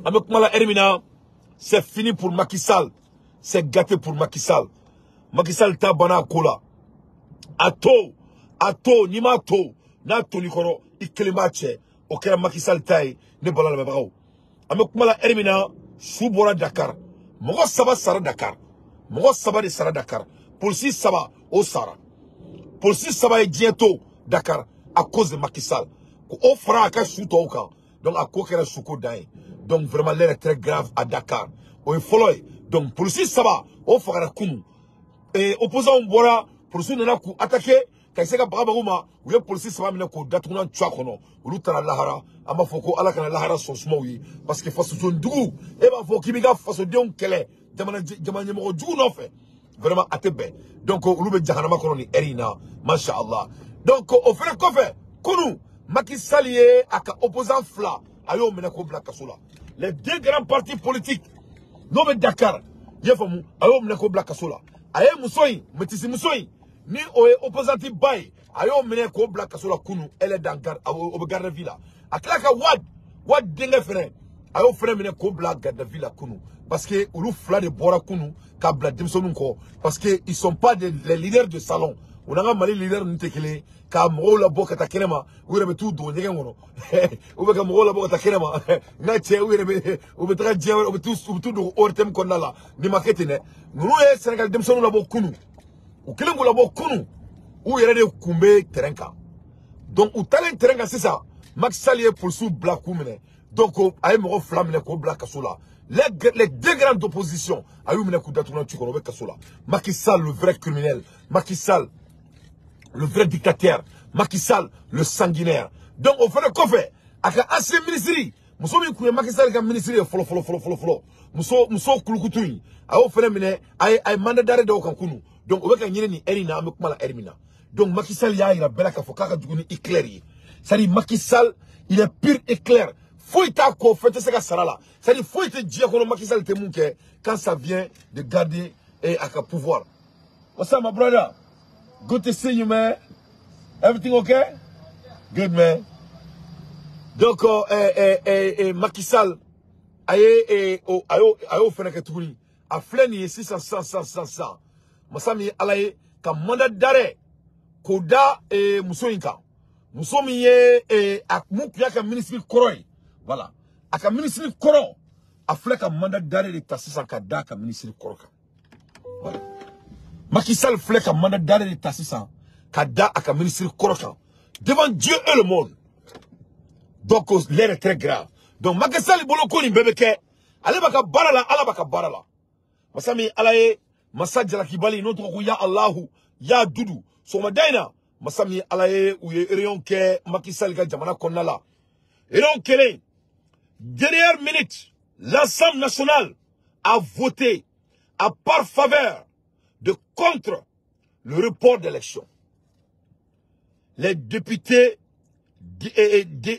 An bɛ kuma la heure min na, c'est fini pour Macky Sall, c'est gâté pour Macky Sall. Macky Sall ta banna a ko la. A to, a to, n'i m'a to, n'a toli kɔrɔ, i kelen b'a cɛ. O kɛra Macky Sall ta ye. Ne bala lamɛnbagaw, an bɛ kuma la heure min na, su bɔra Dakar, mɔgɔ 3 sara Dakar, mɔgɔ 3 de sara Dakar, polisi 3 o sara, polisi 3 ye diɲɛ to Dakar à cause de Macky Sall. Ko o fara a ka su tɔw kan. Donc a ko kɛra suko dan ye. Donc vraiment, l'heure est très grave à Dakar. O ye fɔlɔ ye. Donc polisi 3 o fagara kunun. Et opposants bɔra, polisiw nana k'u attaquer ka se ka bagabagu ma, u ye polisi 3 minɛ k'o datugulan cu a kɔnɔ, olu taara lahara. An b'a fɔ ko Ala kana lahara sɔn sumaw ye, parce que fasoden jugu, e b'a fɔ k'i b'i ka fasodenw kɛlɛ jamana jamana ɲɛmɔgɔ jugu nɔfɛ, vraiment a tɛ bɛn. Donc olu bɛ jahanama kɔnɔ nin heure in na, masha Allah. Donc o fɛnɛ kɔfɛ, kunun Macky Sall ye a ka opposant 2, a y'o minɛ k'o bila kaso la. Les deux grands partis politiques n'o bɛ Dakar, i y'a faamu, a y'o minɛ k'o bila kaso la. A ye muso in, métisse muso in, ni o ye opposante ba ye, a y'o minɛ k'o bila kaso la kunun. Elle est dans garde, o bɛ garde à vue la. A tila ka Wade, Wade denkɛ fɛnɛ, a y'o fɛnɛ minɛ k'o bila garde à vue la kunun, parce que olu 2 de bɔra kunun k'a bila denmisɛnninw kɔ, parce que ils sont pas des, les leaders de salon. U n'an ka Mali leader ninnu tɛ kelen ye, ka mɔgɔw labɔ ka taa kɛnɛma, u yɛrɛ bɛ t'u dogo ɲɛgɛn kɔnɔ, u bɛ ka mɔgɔw labɔ ka taa kɛnɛma, n ka cɛ, u yɛrɛ bɛ u bɛ taga diɲɛ wɛrɛ, u bɛ t'u dogo ORTM kɔnɔna la. Nin ma kɛ ten dɛ. Ninnu ye Sénégal denmisɛnninw labɔ kunun, u kɛlen k'u labɔ kunun, u yɛrɛ de kun bɛ terrain kan. Donc u taalen terrain kan sisan, Macky Sall ye polisiw bila k'u minɛ. Donc a ye mɔgɔ 2 minɛ k'o bila kaso la. Les deux grandes oppositions, a y'u minɛ k'u datugu ci kɔnɔ, u bɛ kaso la. Macky Sall le vrai criminel, Macky Sall le vrai dictateur, Macky Sall le sanguinaire. Donc o fana kɔfɛ, a ka ancien ministre, muso min kun ye Macky Sall ka ministre ye fɔlɔ fɔlɔ fɔlɔ fɔlɔ fɔlɔ, muso kulukutu in, a y'o fana minɛ, a ye mandat d'arrêt dɔw kan kunun. Donc o bɛ ka ɲini nin heure in na, an bɛ kuma la heure min na. Donc Macky Sall y'a yira bɛɛ la k'a fɔ k'a ka jugu ni Hitler ye. C'est à dire, Macky Sall, il est pire Hitler. Foyi t'a kɔ, fɛn tɛ se ka sara la. C'est à dire, foyi tɛ diɲɛ kɔnɔ Macky Sall tɛ mun kɛ quand ça vient de garder a ka pouvoir. What's up, my brother? Good to see you, man. Everything okay? Good, man. Donc Macky Sall a ye a y'o fɛnɛ kɛ tuguni. A filɛ nin ye sisan sisan sisan sisan sisan, masa min ye Ala ye, ka mandat d'arrêt k'o da muso in kan, muso min ye a mun tun y'a ka ministre kɔrɔ ye. Voilà, a ka ministre kɔrɔ, a filɛ ka mandat d'arrêt de ta sisan ka da a ka ministre kɔrɔ kan. Voilà, Macky Sall filɛ ka mandat d'arrêt de ta sisan ka da a ka ministre kɔrɔ kan devant Dieu et le monde. Donc l'heure est très grave. Donc Macky Sall bolo ko nin bɛɛ bɛ kɛ, ale b'a ka baara la, Ala b'a ka baara la. Masa min Ala ye, masa jalakibali, n'o tɔgɔ ko ya Alahu ya Dudu, sɔgɔmada in na, masa min Ala ye, u ye réunion kɛ Macky Sall ka jamana kɔnɔna la. Réunion kelen, dernière minute, l'Assemblée nationale a voté à par faveur de contre le report d'élection. Les députés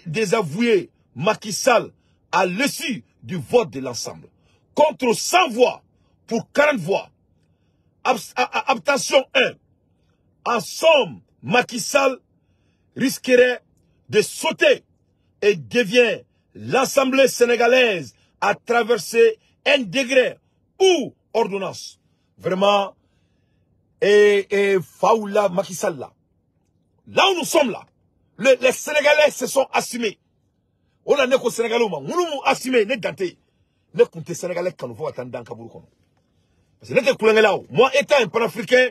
désavoués Macky Sall à l'issue du vote de l'ensemble. Contre 100 voix pour 40 voix. Abstention 1. En somme, Macky Sall risquerait de sauter et devient l'Assemblée sénégalaise à traverser un décret ou ordonnance. Vraiment, et Faoula Macky Sall là. Là où nous sommes là, les Sénégalais se sont assumés. On a ne ko Sénégalais ma, minnu m'u assumé, ne dante. Ne kun tɛ Sénégalais kanu fo ka taa n dan kaburu kɔnɔ. Parce que ne tɛ kulonkɛ la o. Moi, étant un panafricain,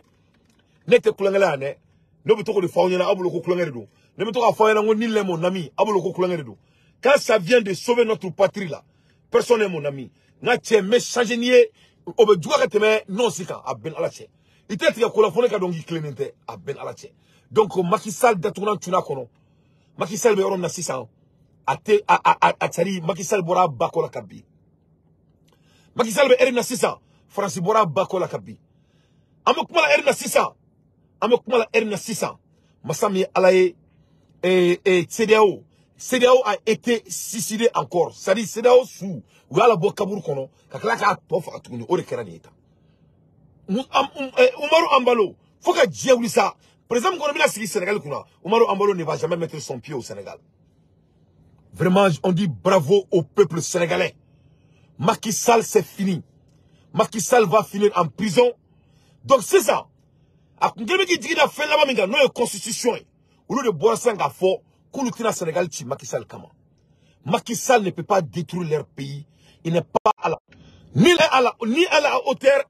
ne tɛ kulonkɛ la yan dɛ. Ne bɛ to k'o de fɔ aw ɲɛna, aw bolo ko kulonkɛ de don. Ne bɛ to k'a fɔ aw ɲɛna ko nul n'est mon ami, aw bolo ko kulonkɛ de don. Quand ça vient de sauver notre patrie là, personne n'est mon ami. N ka cɛ, n bɛ changer n'i ye, o bɛ juguya ka tɛmɛ nɔnsi kan, a bɛɛ ni Ala cɛ. I tɛ tigɛ ko la fo ne ka dɔn k'i tilennen tɛ, a bɛɛ ni Ala cɛ. Donc Macky Sall datugulan cunna kɔnɔ. Macky Sall bɛ yɔrɔ min na sisan, a tɛ a c'est à dire, Macky Sall bɔra a ba kɔ la ka bin. Macky Sall bɛ heure min na sisan, Faransi bɔra a ba kɔ la ka bin. An bɛ kuma la heure min na sisan, an bɛ kuma la heure min na sisan, masa min ye Ala ye, CEDEAO, CEDEAO a été suicidé encore. C'est-à-dire, CEDEAO su, u y'a labɔ kaburu kɔnɔ ka tila k'a tɔ faga tuguni, o de kɛra nin ye tan. Umaru Embalo, fo ka diɲɛ wuli sa, président min kɔnɔ bɛna sigi Sénégal kunna, Umaru Embalo ne va jamais mettre son pied au Sénégal. Vraiment, on dit bravo au peuple sénégalais. Macky Sall, c'est fini. Macky Sall va finir en prison. Donc c'est ça. A kun kelen bɛ k'i jigi da fɛn laban min kan n'o ye constitution ye. Olu de bɔra sisan k'a fɔ k'olu tɛna Sénégal ci Macky Sall kama. Macky Sall ne peut pas détruire leur pays. Il n'est pas à la, ni à la hauteur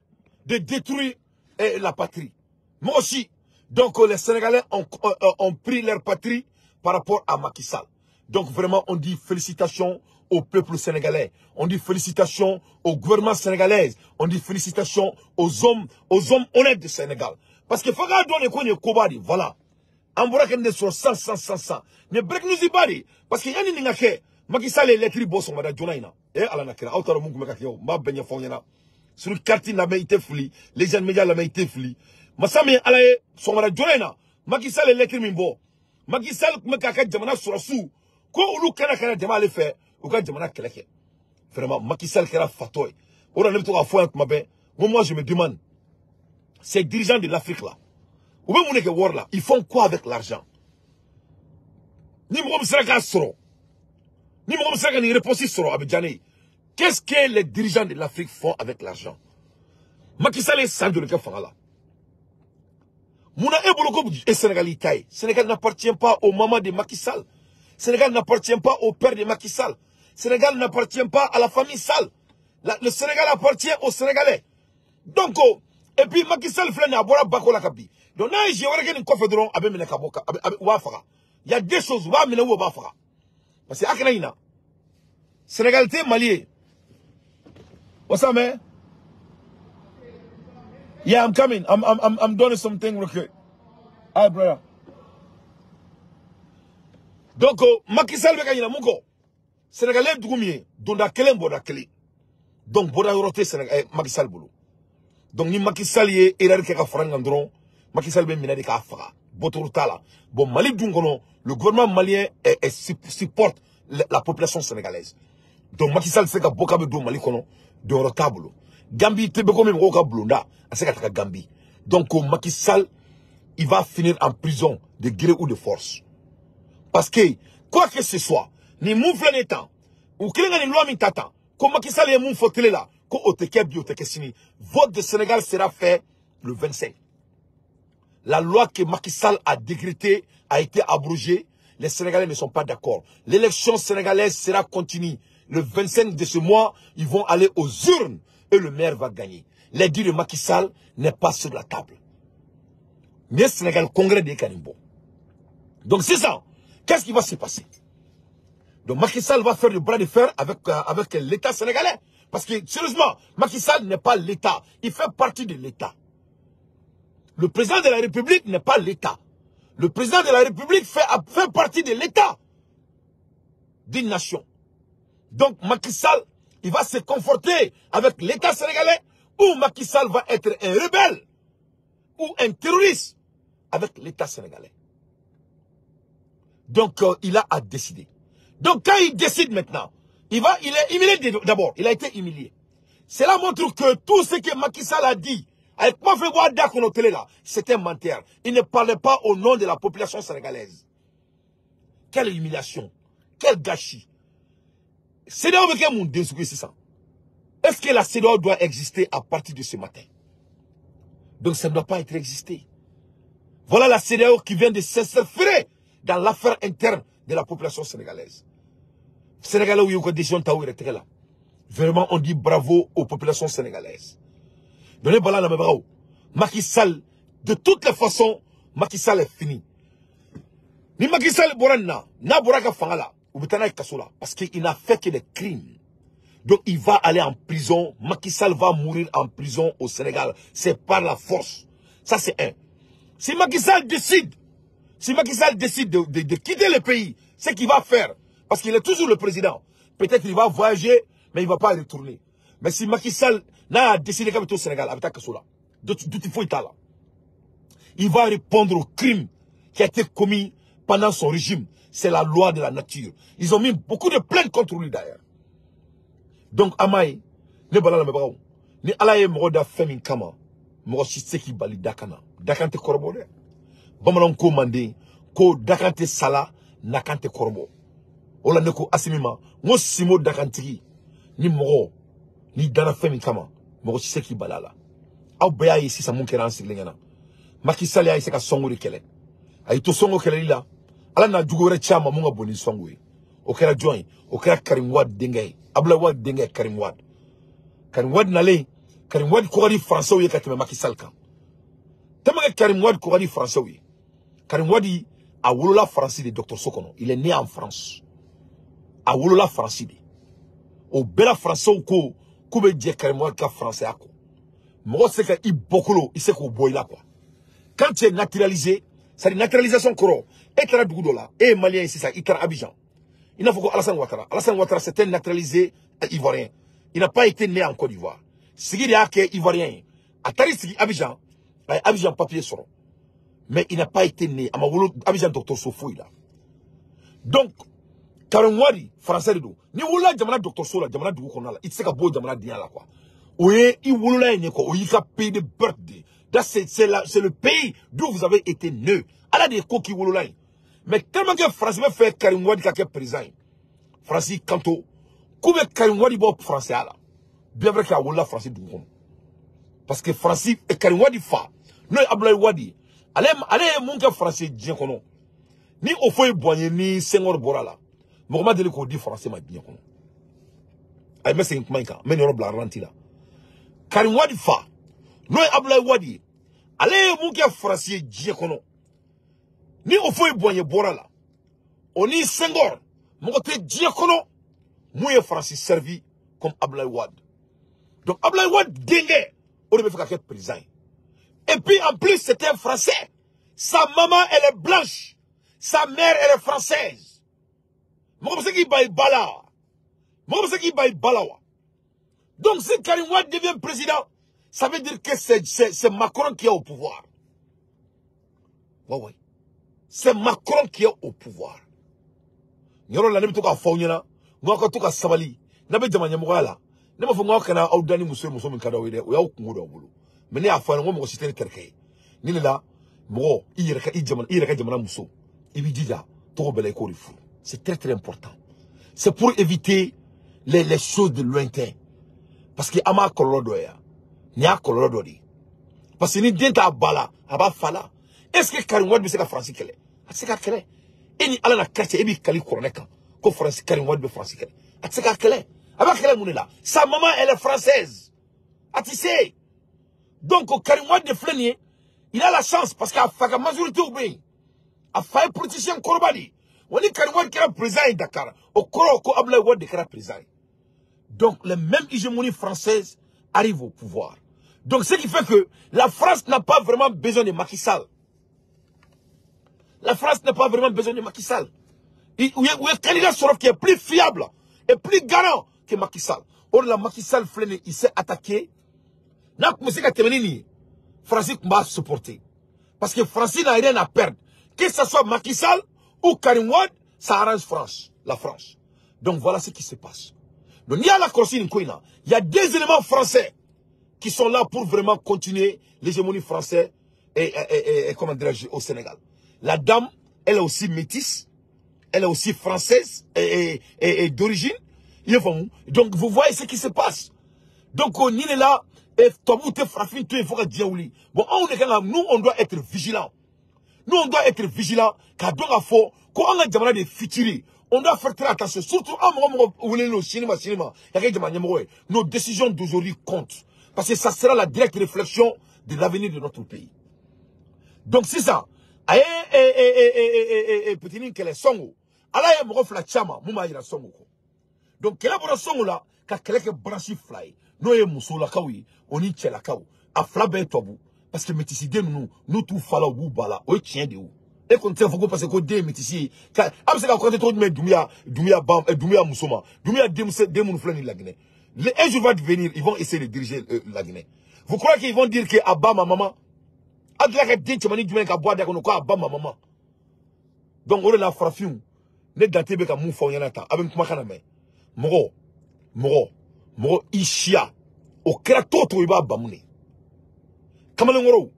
de détruire la patrie. Moi aussi. Donc les Sénégalais ont pris leur patrie par rapport à Macky Sall. Donc vraiment, on dit félicitations au peuple sénégalais. On dit félicitations au gouvernement sénégalais. On dit félicitations aux hommes honnêtes du Sénégal. Parce que faut qu'on donne quoi kobadi, voilà. An bɔra ka nin de sɔrɔ 100 100 100 100. Nin break news ba de. Parce que yanni nin ka kɛ, Macky Sall ye lettre bɔ sɔgɔmada joona in na. Eh Ala na kira, aw t'a dɔn mun tun bɛ ka kɛ o. N b'a bɛɛ ɲɛfɔ aw ɲɛna. Sur carte lamɛn i tɛ fili, Legend Media lamɛn i tɛ fili. Masa min ye Ala ye sɔgɔmada joona in na, Macky Sall ye lettre min bɔ. Macky Sall tun bɛ k'a ka jamana sɔrɔsiw ko olu kana dɛmɛ ale fɛ u ka jamana kɛlɛ kɛ. Vraiment, Macky Sall kɛra fatɔ ye. O de la ne bɛ to k'a fɔ yan tuma bɛɛ, n ko moi je me demande, ces dirigeants de l'Afrique là, u bɛ mun de kɛ wari la? Ils font quoi avec l'argent? Ni mɔgɔ min sera k'a sɔrɔ, ni mɔgɔ min sera ka nin réponse sɔrɔ, a bɛ diya ne ye. Qu'est-ce que les dirigeants de l'Afrique font avec l'argent? Macky Sall ye san joli kɛ fanga la? Munna e bolo ko e Sénégal y'i ta ye? Sénégal n'appartient pas au maman de Macky Sall. Sénégal n'appartient pas au père de Macky Sall. Sénégal n'appartient pas à la famille Sall. Le Sénégal appartient aux Sénégalais. Donc, oh, et puis Macky Sall filɛ nin ye, a bɔra bako la ka bi. Donc n'a ye siɲɛ wɛrɛ kɛ nin kɔfɛ dɔrɔn, a bɛ minɛ ka bɔ, u b'a faga. Il y a deux choses, u b'a minɛ ou u b'a faga. Parce que a kana ɲina. Sénégal tɛ Mali ye. What's up, man? Yeah, I'm coming. I'm doing something real quick. All right, brother. Donc, Macky Sall bɛ ka ɲina mun kɔ? Sénégalais dugu min ye, donda kelen bɔda kelen. Donc bɔda yɔrɔ tɛ Sénégal Macky Sall bolo. Donc ni Macky Sall ye erreur kɛ ka fara n kan dɔrɔn, Macky Sall bɛ minɛ de k'a faga. Bɔtoro t'a la. Bon, Mali dun kɔnɔ, le gouvernement malien supporte la population sénégalaise. Donc Macky Sall tɛ se ka bɔ k'a bɛ don Mali kɔnɔ, donyɔrɔ t'a bolo. Gambie tɛ bɛ komi mɔgɔw ka bulonda, a se ka taga Gambie. Donc Macky Sall, il va finir en prison de gré ou de force. Parce que, quoi que ce soit, ni mun filɛ nin ye tan, u kelen ka nin loi min ta tan, ko Macky Sall ye mun fɔ télé la, ko o tɛ kɛ bi, o tɛ kɛ sini. Vote de Sénégal sera fait le 25. La loi que Macky Sall a décrétée a été abrogée. Les Sénégalais ne sont pas d'accord. L'élection sénégalaise sera continue. Le 25 de ce mois, ils vont aller aux urnes et le maire va gagner. L'édit de Macky Sall n'est pas sur la table. Mais Sénégal, congrès de Kanimbo. Donc c'est ça. Qu'est-ce qui va se passer? Donc Macky Sall va faire le bras de fer avec l'État sénégalais. Parce que, sérieusement, Macky Sall n'est pas l'État. Il fait partie de l'État. Le président de la République n'est pas l'État. Le président de la République fait partie de l'État d'une nation. Donc Macky Sall, il va se conforter avec l'État sénégalais ou Macky Sall va être un rebelle ou un terroriste avec l'État sénégalais. Donc il a à décider. Donc quand il décide maintenant, il est humilié d'abord. Il a été humilié. Cela montre que tout ce que Macky Sall a dit, avec moi, fait voir d'accord télé là, c'était menteur. Il ne parlait pas au nom de la population sénégalaise. Quelle humiliation, quel gâchis. CEDEAO bɛ kɛ mun den sugu ye sisan? Est-ce que la CEDEAO doit exister à partir de ce matin? Donc ça ne doit pas être existé. Voilà la CEDEAO qui vient de s'insérer dans l'affaire interne de la population sénégalaise. Sénégalais où il y a une décision là. Vraiment, on dit bravo aux populations sénégalaises. Donnez bala la bravo. Macky Sall, de toutes les façons, Macky Sall est fini. Ni Macky Sall borana, na boraka fangala, ou bitana kasola, parce qu'il n'a fait que des crimes. Donc il va aller en prison. Macky Sall va mourir en prison au Sénégal. C'est par la force. Ça c'est un. Si Macky Sall décide, de quitter le pays, ce qu'il va faire, parce qu'il est toujours le président, peut-être il va voyager, mais il ne va pas retourner. Mais si Macky Sall n'a décidé qu'il au Sénégal, avec Kasola, tout il faut là. Il va répondre au crime qui a été commis pendant son régime. C'est la loi de la nature. Ils ont mis beaucoup de plaintes contre lui d'ailleurs. Donc, Amaï, ne balala me bravo. Ni alaye mroda femin kama, mrosi seki bali dakana. Dakante korbo de. Bamanan ko mande, ko dakante sala, nakante korbo. Ola ne ko asimima, ngo simo dakantigi, ni mro, N'i danna fɛn min kama mɔgɔ si tɛ se k'i bali a la. Aw bɛɛ y'a ye sisan mun kɛra an sigilen ɲɛna. Macky Sall y'a essayer ka Sonko de kɛlɛ. A y'i to Sonko kɛlɛli la, Ala n'a jugu wɛrɛ ci a ma mun ka bon ni Sonko ye. O kɛra jɔn ye? O kɛra Karim Wade denkɛ ye. Abdoulaye Wade denkɛ Karim Wade. Karim Wade nalen, Karim Wade ko ka di Français ye ka tɛmɛ Macky Sall kan. Tellement que Karim Wade ko ka di Français ye. Karim Wade a wolola Faransi de dɔgɔtɔrɔso kɔnɔ. Il est né en France. A wolola Faransi de. O bɛɛ la Français ko k'u bɛ jɛ Karim Wade ka français ya kɔ. Mɔgɔ tɛ se ka i bɔkolo, i se k'o bɔ i la quoi. Quand tu es naturalisé, c'est-à-dire naturalisation kɔrɔ, e taara dugu dɔ la, e ye malien ye sisan, i taara Abidjan. I n'a fɔ ko Alassane Ouattara. Alassane Ouattara, c'est un naturalisé ivoirien. Il n'a pas été né en Côte d'Ivoire. Sigi de y'a kɛ ivoirien ye. A taar'i sigi Abidjan, a ye Abidjan papier sɔrɔ. Mais il n'a pas été né. A ma wolo Abidjan dɔgɔtɔrɔso foyi la. Donc, Karim Wade, français de don. N'i wolola jamana dɔgɔtɔrɔso la, jamana dugu kɔnɔna la, i tɛ se ka bɔ jamana denya la quoi. O ye i wolola yen de quoi. O y'i ka pays de birth de ye. C'est le pays d'où vous avez été né. Ala de ye ko k'i wolola yen. Mais tellement que France bɛ fɛ Karim Wade ka kɛ président ye, France y'i kanto k'u bɛ Karim Wade bɔ français la. Bien vrai k'a wolola France dugu kɔnɔ. Parce que France, Karim Wade fa, n'o ye Abdoulaye Wade ye, ale ye mun kɛ France ye diɲɛ kɔnɔ? Ni o foyi bɔn ye ni Senghor bɔra la, mɔgɔ ma deli k'o di français ma diɲɛ kɔnɔ. Ayi, n bɛ segin kuma in kan, n bɛ nin yɔrɔ bila ralenti la. Karim Wade fa, n'o ye Abdoulaye Wade ye, ale ye mun kɛ France ye diɲɛ kɔnɔ? Ni o foyi bɔn ye bɔra la, o ni Senghor, mɔgɔ tɛ diɲɛ kɔnɔ mun ye France servi comme Abdoulaye Wade. Donc Abdoulaye Wade denkɛ, o de bɛ fɛ ka kɛ président ye. Et puis en plus, c'est un Français. Sa maman, elle est blanche. Sa mère, elle est française. Mɔgɔ bɛ se k'i ban i ba la wa? Mɔgɔ bɛ se k'i ban i ba la wa? Donc si Karim Wade devient président, ça veut dire que c'est Macron qui est au pouvoir. Ouais. C'est Macron qui est au pouvoir. Nin yɔrɔ la, ne bɛ to k'a fɔ aw ɲɛna n ko aw ka to ka sabali n'a bɛ jama ɲɛmɔgɔya la. Ne b'a fɔ n ko aw kana aw da ni muso ye, muso min ka d'aw ye dɛ, o y'aw kungo d'aw bolo. Mais ne y'a fɔ a ɲɛna n ko mɔgɔ si tɛ ne terikɛ ye. Ni de la mɔgɔ i yɛrɛ ka i jamana, i yɛrɛ ka jamana muso, i b'i jija tɔgɔ bɛɛ la i k'o de furu. C'est très très important. C'est pour éviter les choses de lointain. Parce que an b'a kɔlɔlɔ dɔ ye yan. Nin y'a kɔlɔlɔ dɔ de ye. Parce que ni den t'a ba la, a b'a fa la. Est-ce que Karim Wade bɛ se ka Faransi kɛlɛ? A tɛ se ka kɛlɛ. E ni Ala na kɛrɛ cɛ, e b'i kali kuranɛ kan ko Faransi, Karim Wade bɛ Faransi kɛlɛ. A tɛ se ka kɛlɛ. A b'a kɛlɛ mun de la? Sa maman, elle est française. A tɛ se. Donc Karim Wade de filɛ nin ye, il a la chance parce que a fa ka majorité bɛ yen. A fa ye politicien kɔrɔba de ye. Wa ni Karim Wade kɛra président ye Dakar, o kɔrɔ ko Abdoulaye Wade de kɛra président ye. Donc les mêmes hégémonies françaises arrivent au pouvoir. Donc ce qui fait que la France n'a pas vraiment besoin de Macky Sall. La France n'a pas vraiment besoin de Macky Sall. Où est candidat sɔrɔ qui est plus fiable et plus garant que Macky Sall. Or la Macky Sall filɛ nin ye, il s'est attaqué. N'a tun bɛ se ka tɛmɛ ni nin ye, France tun b'a supporter. Parce que France n'a rien à perdre. Que ce soit Macky Sall ou Karim Wade, ça arrange France, la France. Donc voilà ce qui se passe. Donc il y a la kɔlɔsi nin ko in na. Il y a des éléments français qui sont là pour vraiment continuer l'hégémonie française et comment dirais-je, au Sénégal. La dame, elle est aussi métisse, elle est aussi française et d'origine. Donc vous voyez ce qui se passe. Donc on est là, et tubabu tɛ farafin to yen fo ka diɲɛ wuli. Bon, anw de kan ka, nous on doit être vigilants. Nous on doit être vigilants k'a dɔn k'a fɔ ko an ka jamana de fitiri. On doit faire très attention, surtout an mɔgɔ mɔgɔ welelen don sini ma sini ma ka kɛ jamana ɲɛmɔgɔ ye. Nos décisions d'aujourd'hui comptent parce que ça sera la directe réflexion de l'avenir de notre pays. Donc sisan a ye petinin kɛlɛ Sonko, Ala ye mɔgɔ fila ci a ma mun b'a yira Sonko kɔ. Donc kɛlɛ bɔra Sonko la ka kɛlɛ kɛ branche fila ye, n'o ye musolakaw ye o ni cɛlakaw. A fila bɛɛ ye tubabu, parce que métisiden ninnu n'u t'u fa la, u b'u ba la, o ye tiɲɛ de ye. O e kɔni tɛ se k'a fɔ ko parce que ko den ye métisse ye ka a bɛ se ka compter cogo jumɛn Doumbouya, Doumbouya ban, Doumbouya muso ma, Doumbouya denmisɛn den minnu filɛ nin Laginɛ. Un jour va venir, ils vont essayer de diriger la Guinée. Vous croyez qu'ils vont dire que à bas ma maman? A dilan ka den cɛmannin jumɛn ka bɔ a da kɔnɔ ko à bas ma maman? Donc o de la farafinw, ne dante bɛ ka mun fɔ aw ɲɛna tan, a bɛ n kumakan lamɛn. Mɔgɔ mɔgɔ mɔgɔ i siya o kɛra cogo o cogo, i b'a bamu de. Kamalenkɔrɔw,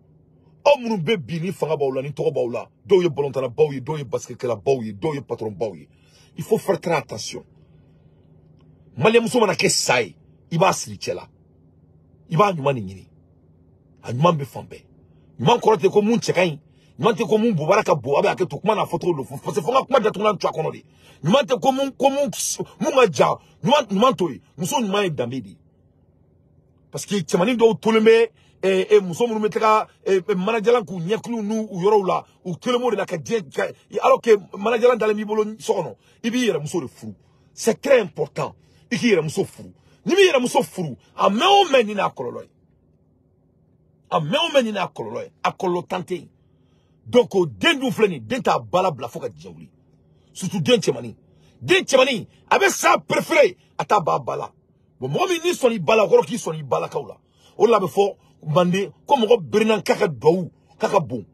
aw minnu bɛ bi ni fanga b'aw la, ni tɔgɔ b'aw la, dɔw ye balontannabaw ye, dɔw ye basketkɛlabaw ye, dɔw ye patronbaw ye, il faut faire très attention. Maliyɛnmuso mana kɛ sa ye, I b'a siri cɛ la. I b'a ɲuman de ɲini. A ɲuman bɛ fan bɛɛ. Ɲuman kɔrɔ tɛ ko mun cɛ ka ɲi. Ɲuman tɛ ko mun bobara ka bon, a bɛ hakɛ to kuma n'a fɔcogo don, parce que fo n ka kuma datugulan to a kɔnɔ de. Ɲuman tɛ ko mun ka jan, ɲuman t'o ye. Muso ɲuman ye danbe de ye. Parce que cɛmanin dɔw tolen bɛ muso minnu bɛ taga manajalan k'u ɲɛkiliw n'u yɔrɔw la, u tolen b'o de la ka diɲɛ, alors que manajalan dalen b'i bolo so kɔnɔ, i b'i yɛrɛ muso de furu. C'est très important i k'i yɛrɛ muso furu. N'i m'i yɛrɛ muso furu, a mɛn o mɛn nin n'a kɔlɔlɔ ye. A mɛn o mɛn nin n'a kɔlɔlɔ ye. A kɔlɔlɔ tan tɛ yen. Donc o den dun filɛ nin ye, den t'a ba la bila fo ka diɲɛ wuli. Surtout den cɛmannin. Den cɛmannin a bɛ sa préféré a t'a ba ba la. Bon, mɔgɔ min n'i sɔnna i ba la, o kɔrɔ k'i sɔnna i balakaw la. O de la a bɛ fɔ manden ko mɔgɔ berenna k'a ka duwawu k'a ka bon.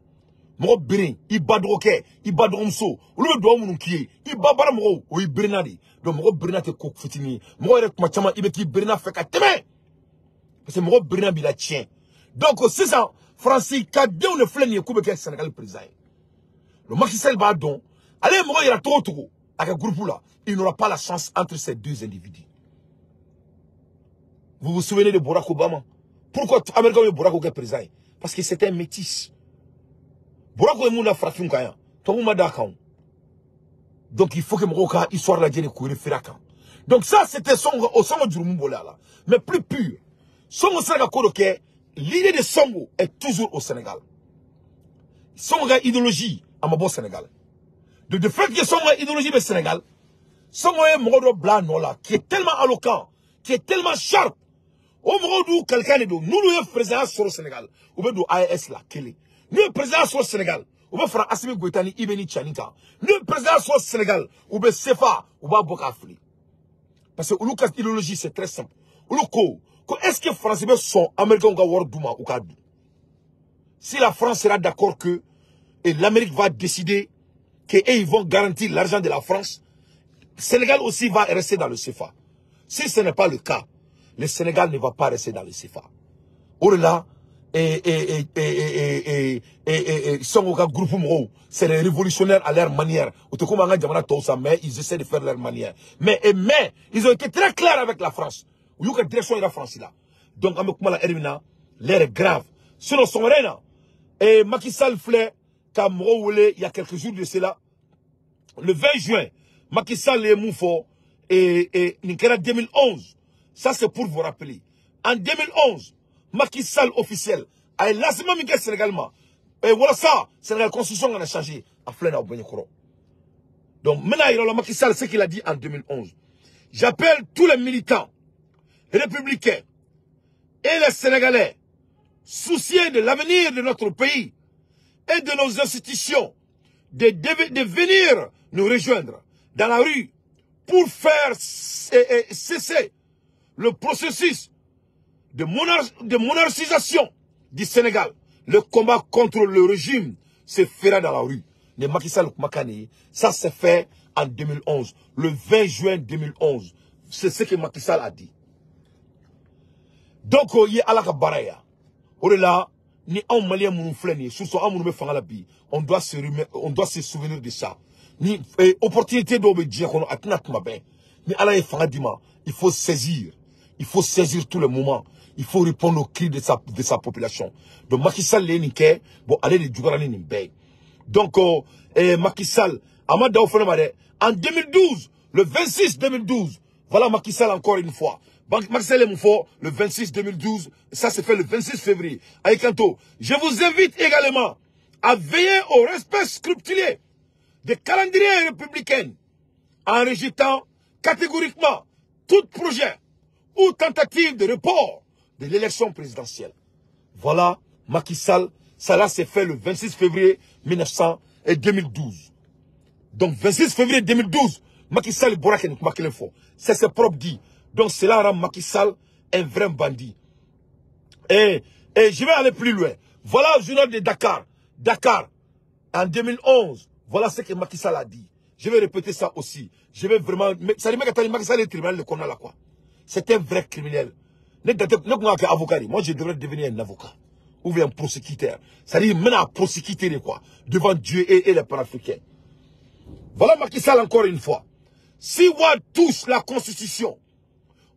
Mɔgɔ beren, i ba dɔgɔkɛ, i ba dɔgɔmuso, olu bɛ duwawu minnu k'i ye, i ba baara mɔgɔw, o y'i berenna de ye. Donc mɔgɔ berenna tɛ ko fitinin ye. Mɔgɔ yɛrɛ kuma caman i bɛ k'i berenna fɛ ka tɛmɛ. Parce que mɔgɔ berenna b'i la tiɲɛ. Donc sisan Faransi ka denw de filɛ nin ye k'u bɛ kɛ Sénégal président ye. Le Macky Sall b'a dɔn, ale ye mɔgɔ yira cogo o cogo a ka groupe la, il n'aura pas la chance entre ces deux individus. Vous vous souvenez de Barack Obama? Pourquoi Américains ye Barack kɛ président ye? Parce que c'était un métis. Barack ye mun da farafin kan yan, tubabu ma d'a kan. Donc il faut que mɔgɔw ka histoire lajɛ de k'o référer a kan. Donc ça c'était Sonko, o Sonko jurumu bɔlen a la. Mais plus pur, Sonko sera ka ko dɔ kɛ. L'idée de Sonko est toujours au Sénégal. Sonko ka idéologie a ma bɔ Sénégal. De fait que Sonko ka idéologie bɛ Sénégal, Sonko ye mɔgɔ dɔ bila a nɔ la qui est tellement éloquent, qui est tellement sharp. O mɔgɔw d'u kalikan de don. N'olu ye président sɔrɔ Sénégal, u bɛ don AES la kelen. N'u ye président sɔrɔ Sénégal, u bɛ fara Assimi Goïta ni IB ni Tchani kan. N'u ye président sɔrɔ Sénégal, u bɛ CFA, u b'a bɔ k'a fili. Parce que olu ka idéologie c'est très simple. Olu ko est-ce que France bɛ sɔn Américains ka wari d'u ma u k'a dun? Si la France sera d'accord que et l'Amérique va décider que et ils vont garantir l'argent de la France, Sénégal aussi va rester dans le CFA. Si ce n'est pas le cas, le Sénégal ne va pas rester dans le CFA. Au-delà, et Sonko ka groupe mɔgɔw, c'est les révolutionnaires à leur manière. Mais ils essaient de faire leur manière. Mais ils ont été très clairs avec la France. U y'u ka direction yira France la. Donc an bɛ kuma la heure min na, l'heure est grave. Sinon sɔgɔmada in na, Macky Sall filɛ ka mɔgɔw wele il y a quelques jours de cela, le 20 juin, Macky Sall ye mun fɔ, nin kɛra 2011. Ça c'est pour vous rappeler. En 2011, Macky Sall officiel a ye lancement min kɛ Sénégal ma, walasa Sénégal constitution kana changer, a filɛ nin ye aw bɛɛ ɲɛkɔrɔ. Donc n bɛna yira la Macky Sall ce qu'il a dit en 2011. J'appelle tous les militants républicains et les Sénégalais soucieux de l'avenir de notre pays et de nos institutions de venir nous rejoindre dans la rue pour faire cesser le processus de monarchisation du Sénégal. Le combat contre le régime se fera dans la rue. Les Macky Sall Makani, ça s'est fait en 2011, le 20 juin 2011. C'est ce que Macky Sall a dit. Donc, il y a Ala ka baara ya. O de la, ni anw Malien minnu filɛ nin ye, surtout anw minnu bɛ fanga la bi, on doit se souvenir de ça. Ni opportunité dɔw bɛ diɲɛ kɔnɔ, a tɛna tuma bɛɛ. Ni Ala ye fanga d'i ma, il faut saisir. Il faut saisir tous les moments. Il faut répondre aux cris de sa population. Donc Macky Sall ye nin kɛ, bon ale de juguyara ni nin bɛɛ ye. Donc Macky Sall, a ma da o fana ma dɛ. En 2012, le 26 2012, voilà Macky Sall encore une fois. Macky Sall est fort, le 26 2012, ça s'est fait le 26 février. Aïkanto, je vous invite également à veiller au respect scrupuleux des calendriers républicains en rejetant catégoriquement tout projet ou tentative de report de l'élection présidentielle. Voilà Macky Sall, ça là s'est fait le 26 février 2012. Donc 26 février 2012, Macky Sall c'est ses propres dits. Donc cela rend Macky Sall un vrai bandit. Et je vais aller plus loin. Voilà le journal de Dakar. Dakar, en 2011, voilà ce que Macky Sall a dit. Je vais répéter ça aussi. Je vais vraiment... Ça veut dire que Macky Sall est criminel, le qu'on a là quoi. C'est un vrai criminel. Moi, je devrais devenir un avocat. Ou bien un prosécuteur. C'est-à-dire, maintenant, à prosécuter quoi. Devant Dieu et les panafricains. Voilà Macky Sall encore une fois. Si Wade touche la Constitution,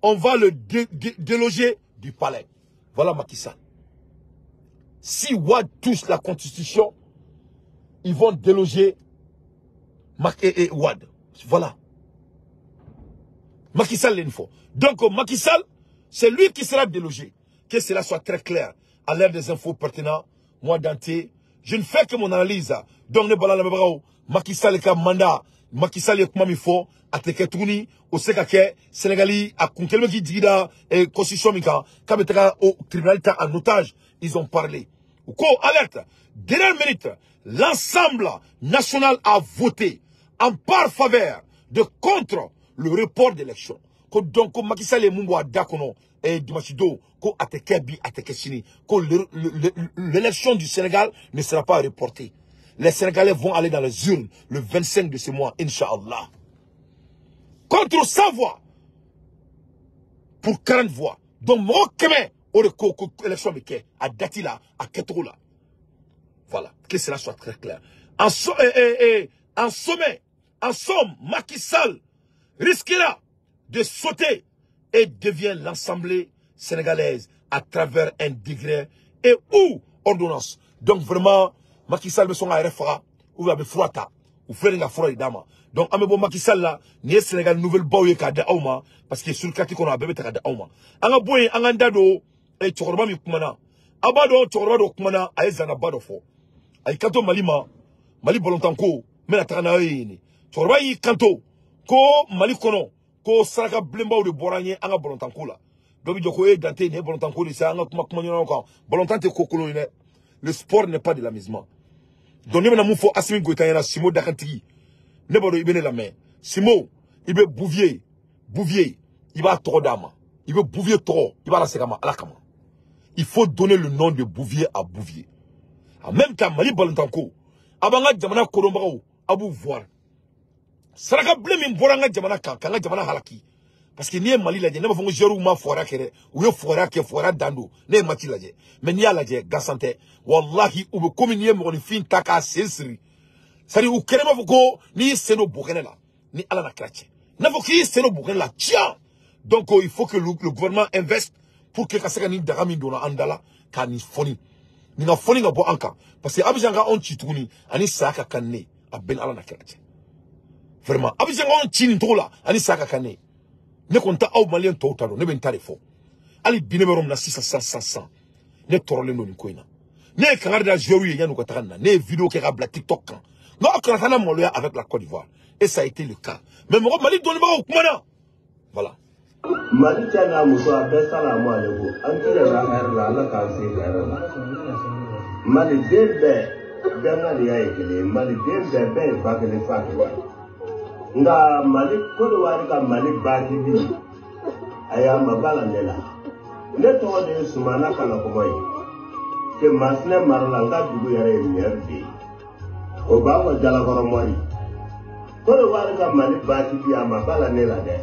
On va le déloger du palais. Voilà Macky Sall. Si Wade touche la constitution, ils vont déloger et Wade. Voilà. Macky Sall l'info. Donc Macky Sall, c'est lui qui sera délogé. Que cela soit très clair. À l'ère des infos pertinentes, moi Dante, je ne fais que mon analyse. Donc ne balala mebao, Macky Sall ka mandat, Macky Sall kuma mi fo, ateke tourni, au sekake, Sénégali, a kunkelme qui digida, et constitution mika, kabetaka au tribunal en otage, ils ont parlé. Ko alerte, dernière minute, l'ensemble national a voté en par faveur de contre le report d'élection. Donc, Macky Sall et Mumbo Dakono et Dimachido, ko ateke bi ateke sini, ko l'élection du Sénégal ne sera pas reportée. Les Sénégalais vont aller dans les urnes le 25 de ce mois, Inch'Allah. Contre 100 voix, pour 40 voix. Donc, moi, élection à Datila, à Ketroula. Voilà, que cela soit très clair. En sommet, en somme, Macky Sall risquera de sauter et devient l'Assemblée sénégalaise à travers un décret et ou ordonnance. Donc vraiment, Macky Sall son RFA ou abe froata ou faire la froid dama. Donc amebo Macky Sall là, ni Sénégal nouvelle baoye ka da awma parce que sur kati kono abebe ta da awma. Anga boye anga ndado e chokoroba mi kumana. Abado chokoroba do kumana aye zana bado fo. Ay kanto Malima, Mali bolontanko, mena takana yini. Chokoroba yi kanto ko Mali kono ko saraka blemba de boranye anga bolontanko la. Donc joko e Dante ne bolontanko ni sa anga kuma kuma nyona ko. Bolontan te kokolo ne. Le sport n'est pas de l'amusement. Donc ne mena fo Assimi Goïta yana Simo Dakantigi. Ne bado ibene la main. Simo, il veut Bouvier. Bouvier, il va trop d'âme. Il veut Bouvier trop. Il va la sekama, ala kama. Il faut donner le nom de Bouvier à Bouvier. En même temps, Mali Balantanko, abanga jamana korombao, abu voir. Saraka blemi mboranga jamana kan, kanga jamana halaki. Parce que ni Mali la ne ma fo ma fora kere, ou yo fora ke fora dando, ne mati la Mais ni ala je gasante. Wallahi ou be komi ni mo ni fin taka sensri. C'est-à-dire ou kere ma fo ni seno bokene la, ni ala na krache. Na fo ki seno bokene la tiens. Donc il faut que le gouvernement investe pour que kasaka ni dagami dona andala ka ni foni. Ni na foni nga bo anka parce que Abidjan ga on chituni ani saka kanne aben ala na krache. Vraiment Abidjan ga on chini tola ani saka kanne. Ne konta aw malien to talo ne ben tare fo ali bineberom na 600 100 ne torole no ni koina ne kangar da jouer yanu ko taganna ne vidéo ke ga bla TikTok kan no akara na moloya avec la Côte d'Ivoire et ça a été le cas mais mo Mali doni ba ko kumana. Voilà Mali tana muso abesa la mo aleko antire la her la la ka se la Mali dembe benga ni ayekele Mali dembe be ba kele fa nga Mali Kodowari ka Mali baki bi aya mabala nela ne tɔgɔ de ye Sumana Kanakɔmɔ ye ke Masina mara la n ka dugu yɛrɛ ye Mɛri o b'a fɔ Jalakɔrɔ mɔri Kodowari ka Mali baki bi a mabala ne la dɛ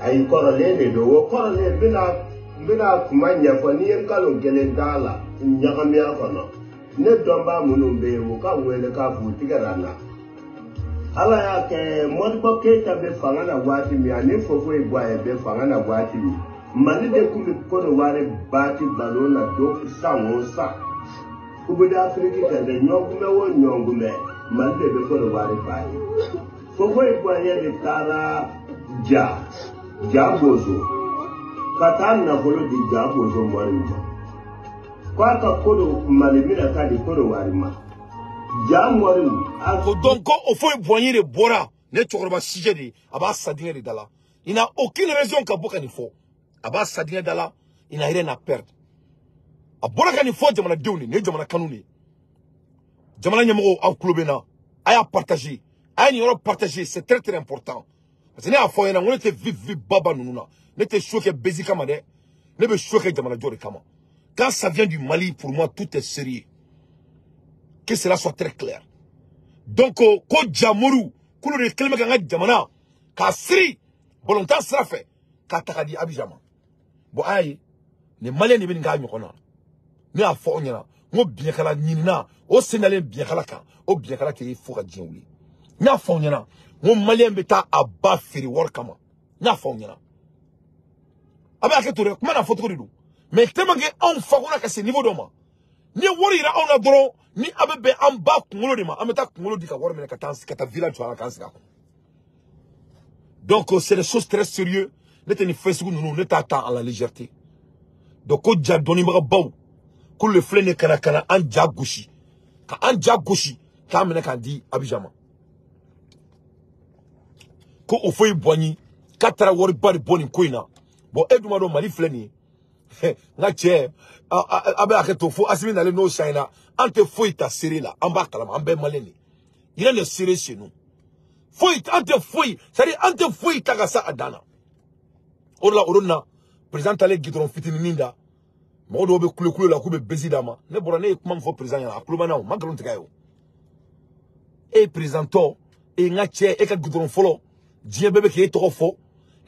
ayi kɔrɔlen de don o kɔrɔlen n bɛna kuma ɲɛfɔ n'i ye nkalon kelen d'a la ɲagamiya kɔnɔ ne dɔnbaa minnu bɛ yen u ka wele k'a f'u tigɛra n na. Ala y'a kɛ Modibo Keita bɛ fanga na waati min ani Fofoyi Boye bɛ fanga na waati min Mali de kun bɛ Kodowari baati balon na don san o san Coupe d'Afrique kan dɛ ɲɔgɔnkunbɛn o ɲɔgɔnkunbɛn Mali de bɛ Kodowari baati Fofoyi Boye de taara ja Bozo ka taa nafolo di ja Bozo mɔri ma k'a ka Kodo Mali minɛ ka di Kodowari ma. Donc, au fond, Boigny de Bora, ne cɛkɔrɔba sijɛ de a b'a sadingɛ de da la. Il n'a aucune raison ka bɔ ka nin fɔ. A b'a sadingɛ da la, il n'a rien à perdre. A bɔra ka nin fɔ jamanadenw de, nin ye jamana kanu de ye. Jamana ɲɛmɔgɔw aw tulo bɛ n na. A y'a partager. A ye nin yɔrɔ partager, c'est très très important. Parce que ne y'a fɔ aw ɲɛna n ko ne tɛ vif vif baba ninnu na. Ne tɛ show kɛ bezi kama dɛ. Ne bɛ show kɛ jamanajɔ de kama. Quand ça vient du Mali, pour moi, tout est sérieux. Que cela soit très clair. Donc, ko jamoru, kulu de kelme kanga jamana, ka siri, bolontan sira fɛ, ka taga di Abidjan ma. Bon, ayi, ni Malien de bɛ nin k'a ɲɔgɔn na. Ne y'a fɔ aw ɲɛna, n ko biɲɛkala ɲinina, o sen dalen biɲɛkala kan, o biɲɛkala tɛ fo ka diɲɛ wuli. N y'a fɔ aw ɲɛna, n ko Malien bɛ taa a ba feere wari kama. N y'a fɔ aw ɲɛna. A bɛ hakɛ to dɛ, kuma n'a fɔcogo de don. Mais tellement que anw fakura ka se niveau dɔ ma, ni wari yira anw na dɔrɔn, ni a bɛ bɛn an ba kunkolo de ma, an bɛ taa kunkolo di ka wari minɛ ka taa village jɔ a la k'an sigi a kɔnɔ. Donc c'est des choses très sérieuses. Ne tɛ nin fɛn sugu ninnu, ne t'a ta à la légèreté. Donc ko ja dɔnnibagabaw k'olu de filɛ nin ye ka na an ja gosi, ka an ja gosi k'an minɛ k'an di Abidjan ma. Ko o foyi bɔnni k'a taara wariba de bɔ nin ko in na. Bon e dun b'a dɔn Mali filɛ nin ye. N ka cɛ, a bɛ hakɛ to fo Asimi nalen n'o san in na, an tɛ foyi ta seere la, an b'a kalama, an bɛɛ malien de. Rien n'est sérieux chez nous. Foyi, an tɛ foyi, c'est-à-dire an tɛ foyi ta ka s'a dan na. O de la o don na président taalen goudron fitininin da, mɔgɔ dɔw bɛ kule kule la k'u bɛ bezi d'a ma. Ne bɔra ne ye kuma min fɔ président ɲɛna, a tulo bɛ n na o, ma nkalon tigɛ a ye o. E ye président tɔ, e n ka cɛ, e ka goudron fɔlɔ, diɲɛ bɛɛ bɛ k'e tɔgɔ fɔ,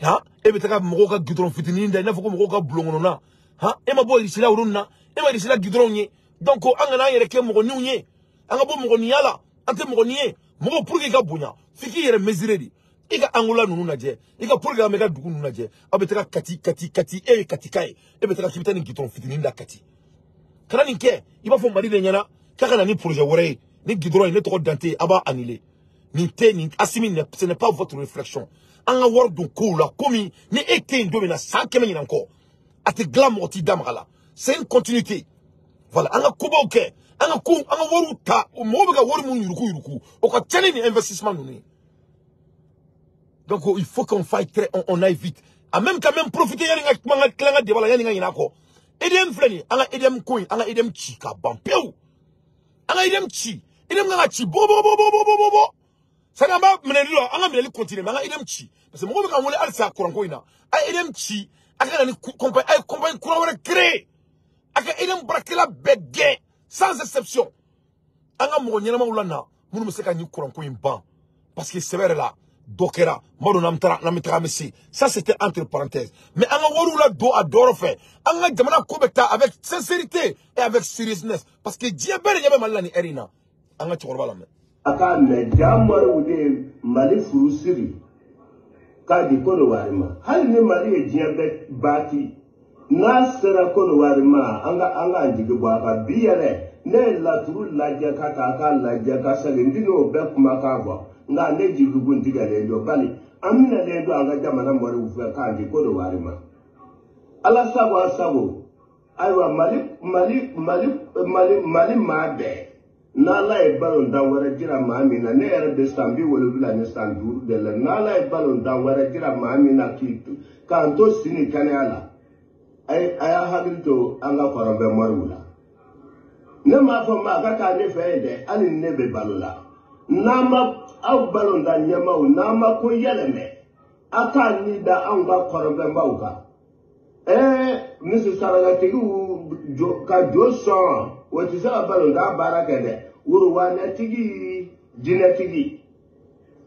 han, e bɛ taga mɔgɔw ka goudron fitinin da i n'a fɔ ko mɔgɔw ka bulon kɔnɔna, han, e ma bɔ Russie la o don na, e ma Russie la goudron ye. Donc an kana an yɛrɛ kɛ mɔgɔninw ye, an ka bɔ mɔgɔninya la, an tɛ mɔgɔnin ye. Mɔgɔ pour que i ka bonya, f'i k'i yɛrɛ mesurer de. I ka Angola ninnu lajɛ, i ka pour que an bɛ ka dugu ninnu lajɛ, aw bɛ taga Kati Kati Kati, e ye Katika ye, e bɛ taga k'i bɛ taa nin goudron fitinin da Kati. Kana nin kɛ, i b'a fɔ Mali de ɲɛna k'a ka na ni projet wɛrɛ ye, ni goudron ye ne tɔgɔ Dante, a b'a annuler. Nin tɛ nin Asimi, ce n'est pas votre réflexion. An ka wari don kow la, komi ni e tɛ yen don min na, san 100 ɲinan kɔ, a tɛ dilan mɔgɔ t'i da maga la. C'est une continuité. Voilà, an ka kobaw kɛ, an ka ko, an ka wariw ta, mɔgɔw bɛ ka wari mun yuruku yuruku, o ka ca ni nin investissement ninnu ye. Donc il faut qu'on faille très, on aille vite. En même temps, même profiter yani ka kuma ka tila ka débat la yani ka ɲinɛ a kɔ. EDM filɛ nin ye, an ka EDM ko in, an ka EDM ci ka ban pewu. An ka EDM ci, EDM kan ka ci bɔ bɔ bɔ bɔ bɔ bɔ bɔ. C'est-à-dire an b'a minɛli la, an ka minɛli continuer, mais an ka EDM ci. Parce que mɔgɔw bɛ k'an wele halisa kuran ko in na. A ye EDM ci, a ka na ni compagnie, a ye compagnie kura wɛrɛ créer. A ka EDM baarakɛla bɛɛ gɛn sans exception. An ka mɔgɔ ɲɛnamaw la na minnu bɛ se ka nin kuran ko in ban. Parce que sɛbɛ yɛrɛ la, dɔ kɛra, n b'a dɔn n'an taara n'an bɛ taga an bɛ se. Ça c'était entre parenthèses. Mais an ka wariw la don a dɔyɔrɔ fɛ. An ka jamana ko bɛ taa avec sincérité et avec seriousness. Parce que diɲɛ bɛɛ de ɲɛ bɛ Mali la nin heure in na. An ka cɛkɔrɔba lamɛn. A k'a mɛn ja moriw de ye Mali furu siri k'a di Kodowari ma. Hali ni Mali ye diɲɛ bɛɛ baati, n'a sera Kodowari ma, an ka an k'an jigi bɔ a kan. Bi yɛrɛ ne ye laturu lajɛ ka taa k'a lajɛ ka segin, n tɛn'o bɛɛ kumakan fɔ, nka ne jigi kun tigɛlen don, bali an minɛlen don an ka jamana moriw fɛ k'an di Kodowari ma. Ala sago a sago, ayiwa Mali Mali Mali Mali Mali maa bɛɛ, n'Ala ye balontan wɛrɛ jira maa min na, ne yɛrɛ bɛ san 75 de la, n'Ala ye balontan wɛrɛ jira maa min na k'i k'an to si ni kɛnɛya la, a y'a hakili to an ka kɔrɔnfɛ moriw la. Ne m'a fɔ maa ka taa ne fɛ yen dɛ, hali ni ne bɛ balo la, n'an ma aw balontan ɲɛmaaw, n'an ma ko yɛlɛmɛ, a k'a ni da anw ka kɔrɔnfɛmaw kan. Misi sarakatigiw ka jo sɔn, o tɛ se ka balontan baara kɛ dɛ. Worowanɛtigi, jinɛtigi,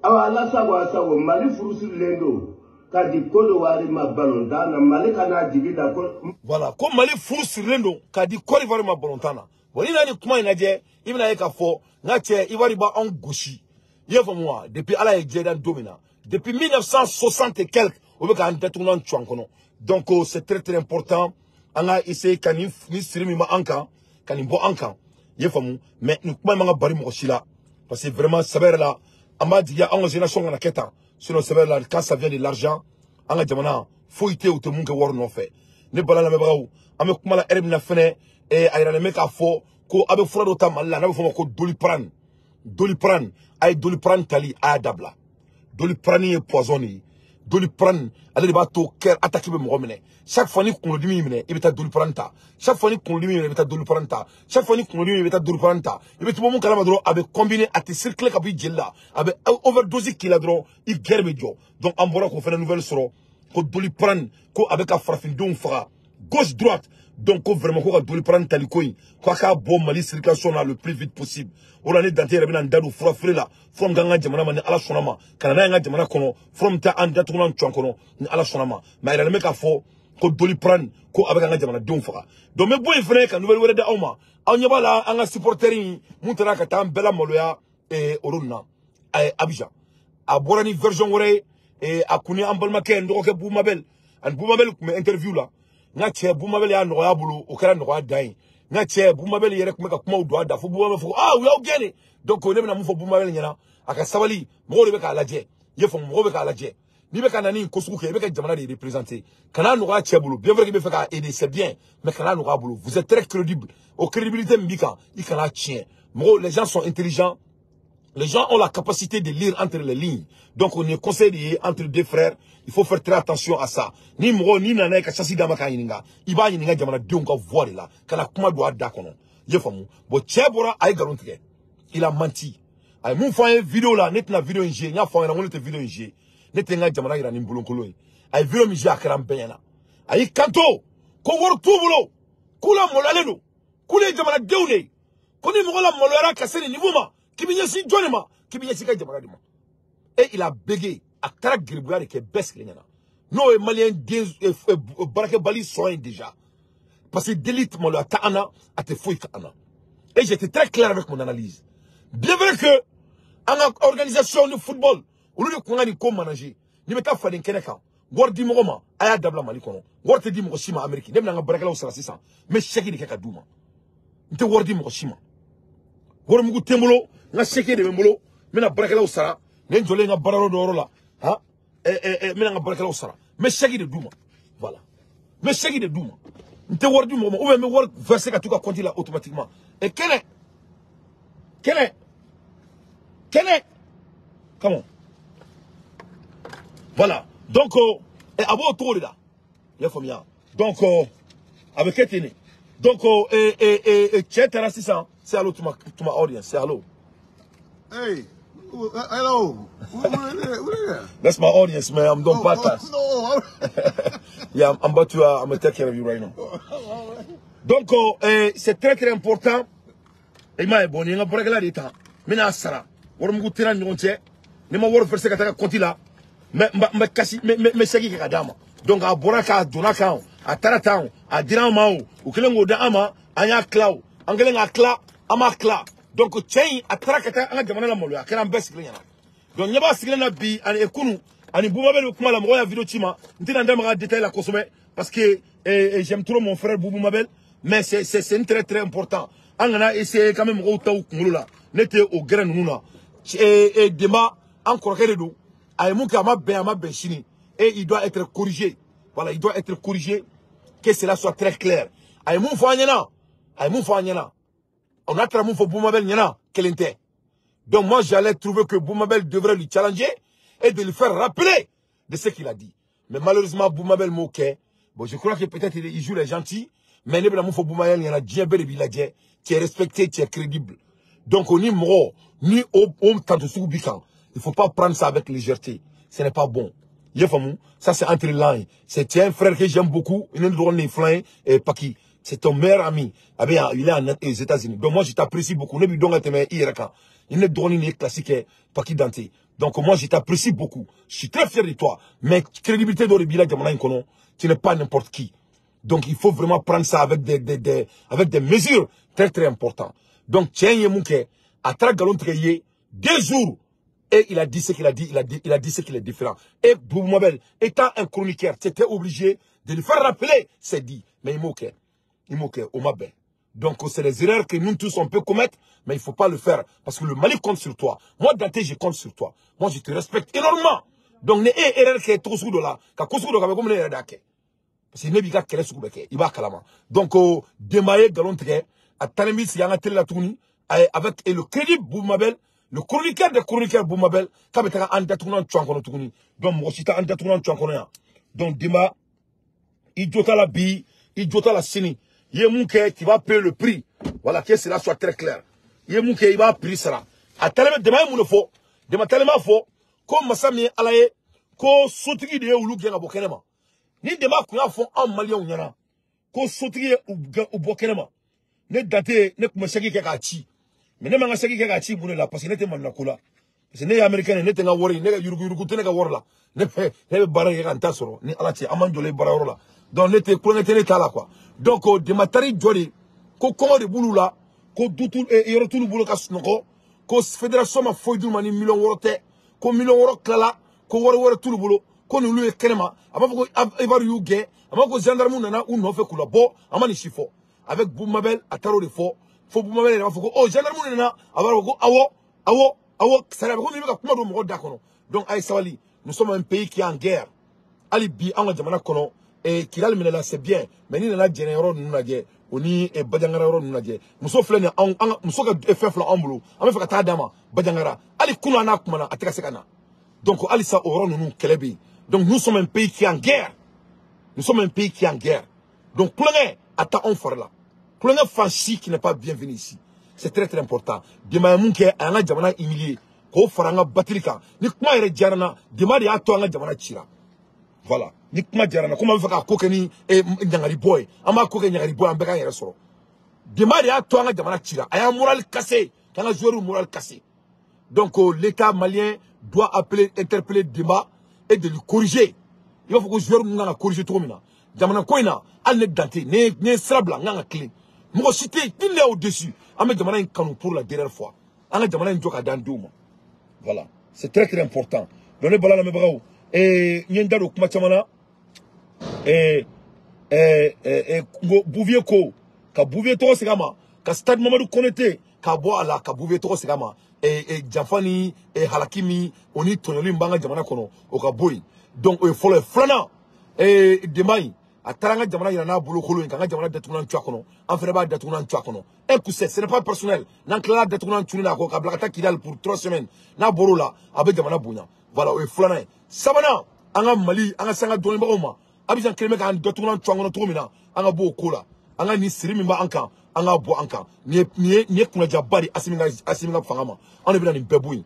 awa Ala sago a sago, Mali furusirilen don ka di Kodowari ma balontan na. Mali kana jigi da ko. Voilà, ko Mali furu sirilen don ka di Côte d'Ivoire ma balontan na. Bon, ni nana nin kuma in lajɛ, i bɛna ye k'a fɔ n ka cɛ, Ivoire b'anw gosi. I y'a faamu wa? Depuis Ala ye diɲɛ dan don min na, depuis 1960 et quelques, o bɛ k'an datugulan cu an kɔnɔ. Donc c'est très très important. An ka essayer ka nin siri min bɛ an kan, ka nin bɔ an kan. I y'a faamu? Mais nin kuma in man ka bari mɔgɔ si la. Parce que vraiment sɛbɛ yɛrɛ la, an b'a jigiya anw ka génération kana kɛ tan. Sinon sɛbɛ yɛrɛ la, quand ça vient de l'argent, an ka jamana foyi tɛ yen u tɛ mun kɛ wari nɔfɛ. Ne bala lamɛnbagaw, an bɛ kuma la heure min na fɛnɛ, a yiralen bɛ k'a fɔ ko a bɛ fura dɔ ta Mali la, n'a bɛ fɔ o ma ko Doliprane. Doliprane, a ye Doliprane tali a y'a dabila. Doliprane ye poison de ye. Doliprane, ale de b'a to cœur attaque bɛ mɔgɔ minɛ. Chaque fois ni kunkolodimi y'i minɛ, i bɛ taa Doliprane ta. Chaque fois ni kunkolodimi y'i minɛ, i bɛ taa Doliprane ta. Chaque fois ni kunkolodimi y'i minɛ, i bɛ taa Doliprane ta. I bɛ bɔ mun kalama dɔrɔn, a bɛ combiner, a tɛ circuler ka bɔ i jeli la. A bɛ overdose k'i la dɔrɔn, i gɛrɛ bɛ jɔ. Donc an bɔra k'o fana nouvelle sɔrɔ ko Doliprane, ko a bɛ ka farafindenw faga gauche droite. Donc ko vraiment ko ka Doliprane tali ko in, ko a k'a bɔ Mali circulation na le plus vite possible. O la ne Dante yɛrɛ bɛna n da don fura feere la, fura min k'an ka jamana ma ni Ala sɔnna ma, ka na n'a ye an ka jamana kɔnɔ, fura min tɛ an datugulan cu an kɔnɔ ni Ala sɔnna ma. Mais a yiralen bɛ k'a fɔ ko Doliprane ko a bɛ k'an ka jamanadenw faga. Donc n bɛ bɔ yen fɛnɛ ka nouvelle wɛrɛ di aw ma. Aw ɲɛ b'a la an ka supporter in mun taara ka taa an bɛɛ lamaloya olu na Abidjan. A bɔra ni version wɛrɛ ye, a kun ni an balimakɛ n dɔgɔkɛ Boumabel. Ani Boumabel tun bɛ interview la. N ka cɛ Boumabel y'a nɔgɔya bolo, o kɛra nɔgɔya dan ye. N ka cɛ Boumabel yɛrɛ tun bɛ ka kumaw don a da fo Boumabel fɔ ah u y'aw gɛn de. Donc ne bɛna mun fɔ Boumabel ɲɛna, a ka sabali, mɔgɔw de bɛ k'a lajɛ. I y'a faamu, mɔgɔw bɛ k'a lajɛ. N'i bɛ ka na ni ko sugu kɛ, i bɛ ka jamana de représenter. Kana nɔgɔya cɛ bolo, bien vrai k'i bɛ fɛ k'a aider, c'est bien, mais kana nɔgɔya bolo. Vous êtes très crédible. O crédibilité min b'i kan, i kana tiɲɛ. Mɔgɔw, les gens sont intelligents. Les gens ont la capacité de lire entre les lignes. Donc, on est conseillé entre deux frères. Il faut faire très attention à ça. Ni mɔgɔ ni nana ka chasi d'a ma k'a ɲininka, i b'a ɲininka jamanadenw ka voix de la. Kana kuma don a da kɔnɔ. I y'a faamu? Bon, cɛ bɔra a ye nkalon tigɛ. Il a menti. A ye mun fɔ an ye vidéo la, ne tɛna vidéo in jouer. N y'a fɔ aw ɲɛna ko ne tɛ vidéo in jouer. Ne tɛ n ka jamana yira ni bolonkolon ye. A ye vidéo min jouer, a kɛra an bɛɛ ɲɛna. A y'i kanto ko wari t'u bolo, k'u la maloyalen don, k'olu ye jamanadenw de ye. Ko ni mɔgɔ la maloyara ka se nin niveau ma, k'i bɛ ɲɛsin jɔn de ma, k'i bɛ ɲɛsin i ka jamana de ma. Et il a bégayé. A taara geribuya de kɛ bɛɛ sigilen ɲɛna. N'o ye maliyɛn den baarakɛbali sɔn ye déjà. Parce que délit maloya tɛ an na, a tɛ foyi kɛ an na. Et j'étais très clair avec mon analyse. Bien vrai que an ka organisation de football, olu de kun ka nin ko manager. N'i bɛ taa faden kɛnɛ kan, wari di mɔgɔ ma, a y'a dabila Mali kɔnɔ. Wari tɛ di mɔgɔ si ma Amérique. Ne bɛna n ka baarakɛlaw sara sisan, n bɛ chèque de kɛ ka d'u ma. N tɛ wari di mɔgɔ si ma. Wari mugu tɛ n bolo, n ka chèque de bɛ n bolo, n bɛna baarakɛlaw sara. Ne jɔlen n ka baarayɔrɔ dɔ yɔrɔ la, han, n bɛna n ka baarakɛlaw sara. N bɛ chèque de d'u ma. Voilà. N bɛ chèque de d'u ma. N tɛ wari di mɔgɔ ma, ou bien n bɛ wari verser ka t'u ka compte la automatiquement. Et kɛnɛ, kɛnɛ, kɛnɛ, come on. Voilà. Donc, a b'o cogo de la. I y'a faamuya? Donc, a bɛ kɛ ten de. Donc, cɛ taara sisan. Say hello to my audience. Say hello. Hey, hello. Who is that? That's my audience, man. I'm doing podcast. No. Yeah, I'm about to. I'm gonna take care of you right now. Donc, c'est très très important. I m'a ye, bon, ni n ka baarakɛla de ta, n bɛna sara. Wari mugu tɛ n ni ɲɔgɔn cɛ. Ni ma wari verser ka taa ka compte la, n bɛ kasi, n bɛ chèque kɛ ka d'a ma. Donc a bɔra k'a donna kan o, a taara tan o, a dira an ma o, u kɛlen k'o di an ma, an y'a tila o, an kɛlen k'a tila, an m'a tila. Donc cɛ in a taara ka taa an ka jamana la maloya, a kɛra an bɛɛ sigilen ɲɛna. Donc ɲɛ b'a sigilen na bi ani kunu ani Boumabel bɛ kuma la, mɔgɔw y'a vidéo ci ma, n tɛna n da maga détail la kosɛbɛ parce que j'aime trop mon frère Boubou Mabel, mais c'est une très très important. An kana essayer k'an bɛ mɔgɔw ta u kunkolo la, ne tɛ o gɛrɛ ninnu na. Denba an kɔrɔkɛ de don, a ye mun kɛ a ma bɛn, a ma bɛn sini, et il doit être corrigé. Voilà, il doit être corrigé, que cela soit très clair. A ye mun fɔ an ɲɛna, a ye mun fɔ an ɲɛna, on a taara mun fɔ Boumabel ɲɛna, kelen tɛ. Donc moi j'allais trouver que Boumabel devrait lui challenger et de lui faire rappeler de ce qu'il a dit. Mais malheureusement Boumabel m'o kɛ. Bon, je crois que peut-être il joue les gentils, mais ne bɛna mun fɔ Boumabel ɲɛna, diɲɛ bɛɛ de b'i lajɛ, tu es respecté, tu es crédible. Donc ni mɔgɔ ni o tanto sugu b'i kan, il faut pas prendre ça avec légèreté. Ce n'est pas bon. I y'a faamu? Ça c'est entre lignes. C'est un frère que j'aime beaucoup. Il est dɔgɔnin de filan ye, Paki. C'est ton meilleur ami. A bɛ yan, il est aux États-Unis. Donc moi je t'apprécie beaucoup. Ne b'i dɔn ka tɛmɛ i yɛrɛ kan. I ne dɔgɔnin de ye classique ye, Paki Dante. Donc moi je t'apprécie beaucoup. Je suis très fier de toi. Mais crédibilité dɔ de b'i la jamana in kɔnɔ. Tu n'es pas n'importe qui. Donc il faut vraiment prendre ça avec des mesures très très importantes. Donc cɛ in ye mun kɛ? A taara nkalon tigɛ i ye 2 jours. Et il a dit ce qu'il a dit, il a dit ce qu'il est différent. Et Boubou Mabel, étant un chroniqueur, c'était obligé de lui faire rappeler c'est dit. Mais il moquait. Il moquait au Mabel. Donc c'est des erreurs que nous tous on peut commettre, mais il ne faut pas le faire. Parce que le Mali compte sur toi. Moi, Dante, je compte sur toi. Moi, je te respecte énormément. Donc, ne erreur qui est trop sourd là. Car trop sourd là, comme ne erreur. Parce que ne b'i ka kɛlɛ sugu bɛɛ kɛ, i b'a kalama. Donc, Demaye galon tigɛ, a taalen b'i sigi an ka télé la tuguni, avec et le crédit Boubou Mabel, le chroniqueur des chroniqueurs Boubou Mabel, k'a bɛ taga an datugunan cu an kɔnɔ tuguni. Donc mɔgɔ si tɛ an datugunan cu an kɔnɔ yan. Donc Demba, i jo t'a la bi, i jo t'a la sini. I ye mun kɛ, tu vas payer le prix. Voilà, que cela soit très clair. I ye mun kɛ, i b'a prix sara. A taalen bɛ Demba ye mun de fɔ? Demba taalen b'a fɔ ko masa min ye Ala ye, ko sotigi de ye olu gɛn ka bɔ kɛnɛ ma. Ni Demba kun y'a fɔ anw maliyɛnw ɲɛna ko sotigi ye u bɔ kɛnɛ ma, ne Dante ne tun bɛ chèque kɛ k'a ci. Mais ne ma n ka chèque kɛ k'a ci mun de la? Parce que ne tɛ maɲuman ko la. Parce que ne ye américain ye, ne tɛ n ka wari, ne ka yuruguyurugu tɛ ne ka wari la. Ne bɛ baara kɛ ka n ta sɔrɔ ni Ala cɛ, an b'an jɔlen baarayɔrɔ la. Donc ne tɛ kulonkɛ tɛ ne ta la quoi. Donc Demba taar'i jɔ de ko kɔngɔ de b'olu la, ko du t'u, yɔrɔ t'olu bolo ka sunɔgɔ, ko fédération ma foyi d'u ma ni miliyɔn wɔɔrɔ tɛ, ko miliyɔn wɔɔrɔ tilala, ko wari wɛrɛ t'olu bolo. ko n'olu ye kɛnɛma a b'a fɔ ko Ivoire y'u gɛn a m'a fɔ ko gendarme nana u nɔfɛ k'u labɔ a ma nin si fɔ avec Boumabel a taara o de fɔ fo Boumabel yɛrɛ b'a fɔ ko oh gendarme nana a b'a fɔ ko awɔ awɔ awɔ c'est à dire ko n'i bɛ ka kuma don mɔgɔ da kɔnɔ donc a ye sabali nous sommes un pays qui est en guerre hali bi an ka jamana kɔnɔ Kidal minɛla c'est bien mais n'i nana Jɛnɛ yɔrɔ ninnu lajɛ o ni Bajangara yɔrɔ ninnu lajɛ muso filɛ nin ye an muso ka fɛn filɛ anw bolo an bɛ fɛ ka taa d'a ma Bajangara hali kunun an n'a kumana a tɛ ka se ka na donc halisa o yɔrɔ ninnu kɛlɛ bɛ yen donc nous sommes un pays qui est en guerre nous sommes un pays qui est en guerre donc kulonkɛ a ta anw fari la kulonkɛ fan si qui n'est pas bienvenu ici c'est très très important Demba ye mun kɛ a y'an ka jamana humilier k'o fara an ka batiri kan ni kuma yɛrɛ diyara n na Demba de y'a to an ka jamana cira voilà ni kuma diyara n na komi an bɛ fɛ k'a ko kɛ ni ɲangari bɔ ye an b'a ko kɛ ɲangari bɔ ye an bɛɛ k'an yɛrɛ sɔrɔ Demba de y'a to an ka jamana cira a y'an moral cassé k'an ka joueurs moral cassé donc l'État malien doit appeler interpeller Demba et de lui corriger il va faut que joueur ninnu kan ka corriger cogo min na jamana ko in na hali ne dan tɛ ne ye sira bila n kan ka tilen mɔgɔ si tɛ yen ni ne y'aw dessus an bɛ jamana in kanu pour la dernière fois an ka jamana in jɔ ka d'an denw ma voilà c'est très très important donc ne bala lamɛnbagaw n ye n da don kuma caman na ko Bouvier ko ka Bouvier tɔgɔ segin a ma ka stade Mamadou Konaté ka bɔ a la ka Bouvier tɔgɔ segin a ma janfa ni halaki min o ni tɔɲɔli min b'an ka jamana kɔnɔ o ka bɔ yen donc o ye fɔlɔ ye filanan Demba in a taara an ka jamana yira n'a bolokolon ye k'an ka jamana datugulan cu a kɔnɔ an fana b'a datugulan cu a kɔnɔ un coup sec ce n'est pas personnel n'an tilala datugulan cuni la kɔ ka bila ka taa Kidal pour 3 semaines n'a bɔr'o la a bɛ jamana bonya voilà o ye filanan ye sabanan an ka Mali an ka se an ka dɔnnibagaw ma Abidjan kelen bɛ k'an datugulan cu an kɔnɔ cogo min na an ka bɔ o ko la an ka nin siri min b'an kan an k'a bɔ an kan nin ye kunnajaba de Assimi ka fanga ma anw de bɛna nin bɛɛ bɔ yen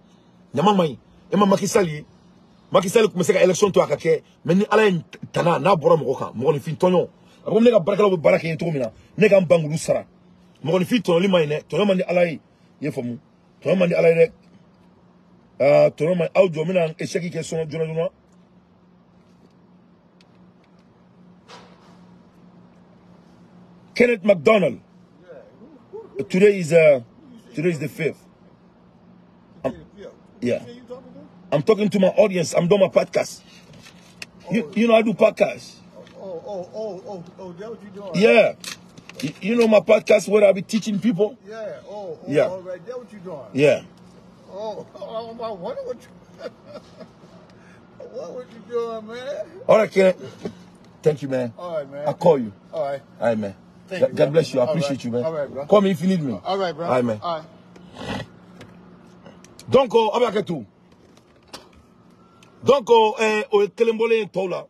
ɲama man ɲi e ma Macky Sall ye Macky Sall tun bɛ se ka élection to a ka kɛ mais ni Ala ye tana n'a bɔra mɔgɔ kan mɔgɔninfin tɔɲɔ a ko ne ka baarakɛlaw bɛ baara kɛ n ye cogo min na ne ka n ban k'olu sara mɔgɔninfin tɔɲɔli man ɲi dɛ tɔɲɔ man di Ala ye i ye faamu tɔɲɔ man di Ala ye dɛ tɔɲɔ man aw jɔ n bɛna échec kɛ sɔn joona joona Kenneth McDonald. Today is the 5th. Yeah. I'm talking to my audience. I'm doing my podcast. You know I do podcasts. Oh, that what you doing? Yeah. You know my podcast where I be teaching people? Yeah. Oh, yeah. All right. That what you doing? Yeah. Oh, I wonder what you what what you doing, man? All right, Kenneth. Thank you, man. All right, man. I'll call you. All right. All right, man. Thank you, God bless you. I appreciate you, man. All right, bro. Call me if you need me. All right, bro. All right, man. All right. Donc, on va tout. Donc, o kelembole tɔw la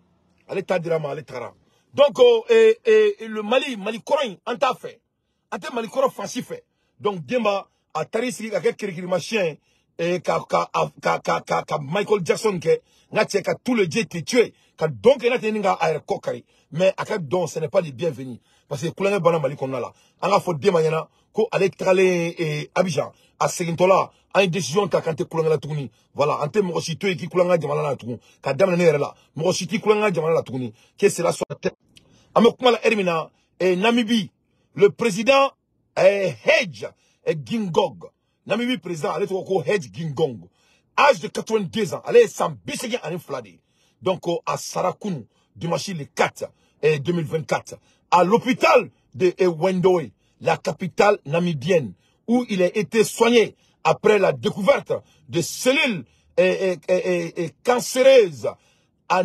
ale ta dira ma ale tagara. Donc, le Mali, Mali kɔrɔ in an t'a fɛ. An tɛ Mali kɔrɔ fan si fɛ. Donc, Demba a taar'i sigi ka kɛ kirikirimasiyɛn ye ka Michael Jackson kɛ n ka cɛ ka tout le Dieu te tuer ka dɔn kɛ n'a tɛ ɲini k'a yɛrɛ kɔ kari. Mais a ka dɔn ce n'est pas le bienvenu parce que kulonkɛ banna Mali kɔnɔna la. An k'a fɔ Demba ɲɛna ko ale tagalen Abidjan a segintɔla an ye décision ta k'an tɛ kulonkɛ la tuguni. Voilà, an tɛ mɔgɔ si to yen k'i kulonkɛ jamana la tugun ka daminɛ ne yɛrɛ la mɔgɔ si t'i kulonkɛ jamana la tuguni que cela soit. An bɛ kuma la heure min na Namibie le président Hage Geingob Namibie président ale tɔgɔ ko Hage Geingob âge de 82 ans ale ye san 82 de ye. Donc a sara kunu dimanche le 4 2024 à l'hôpital de Windhoek, la capitale namibienne, où il a été soigné après la découverte de cellules cancéreuses, a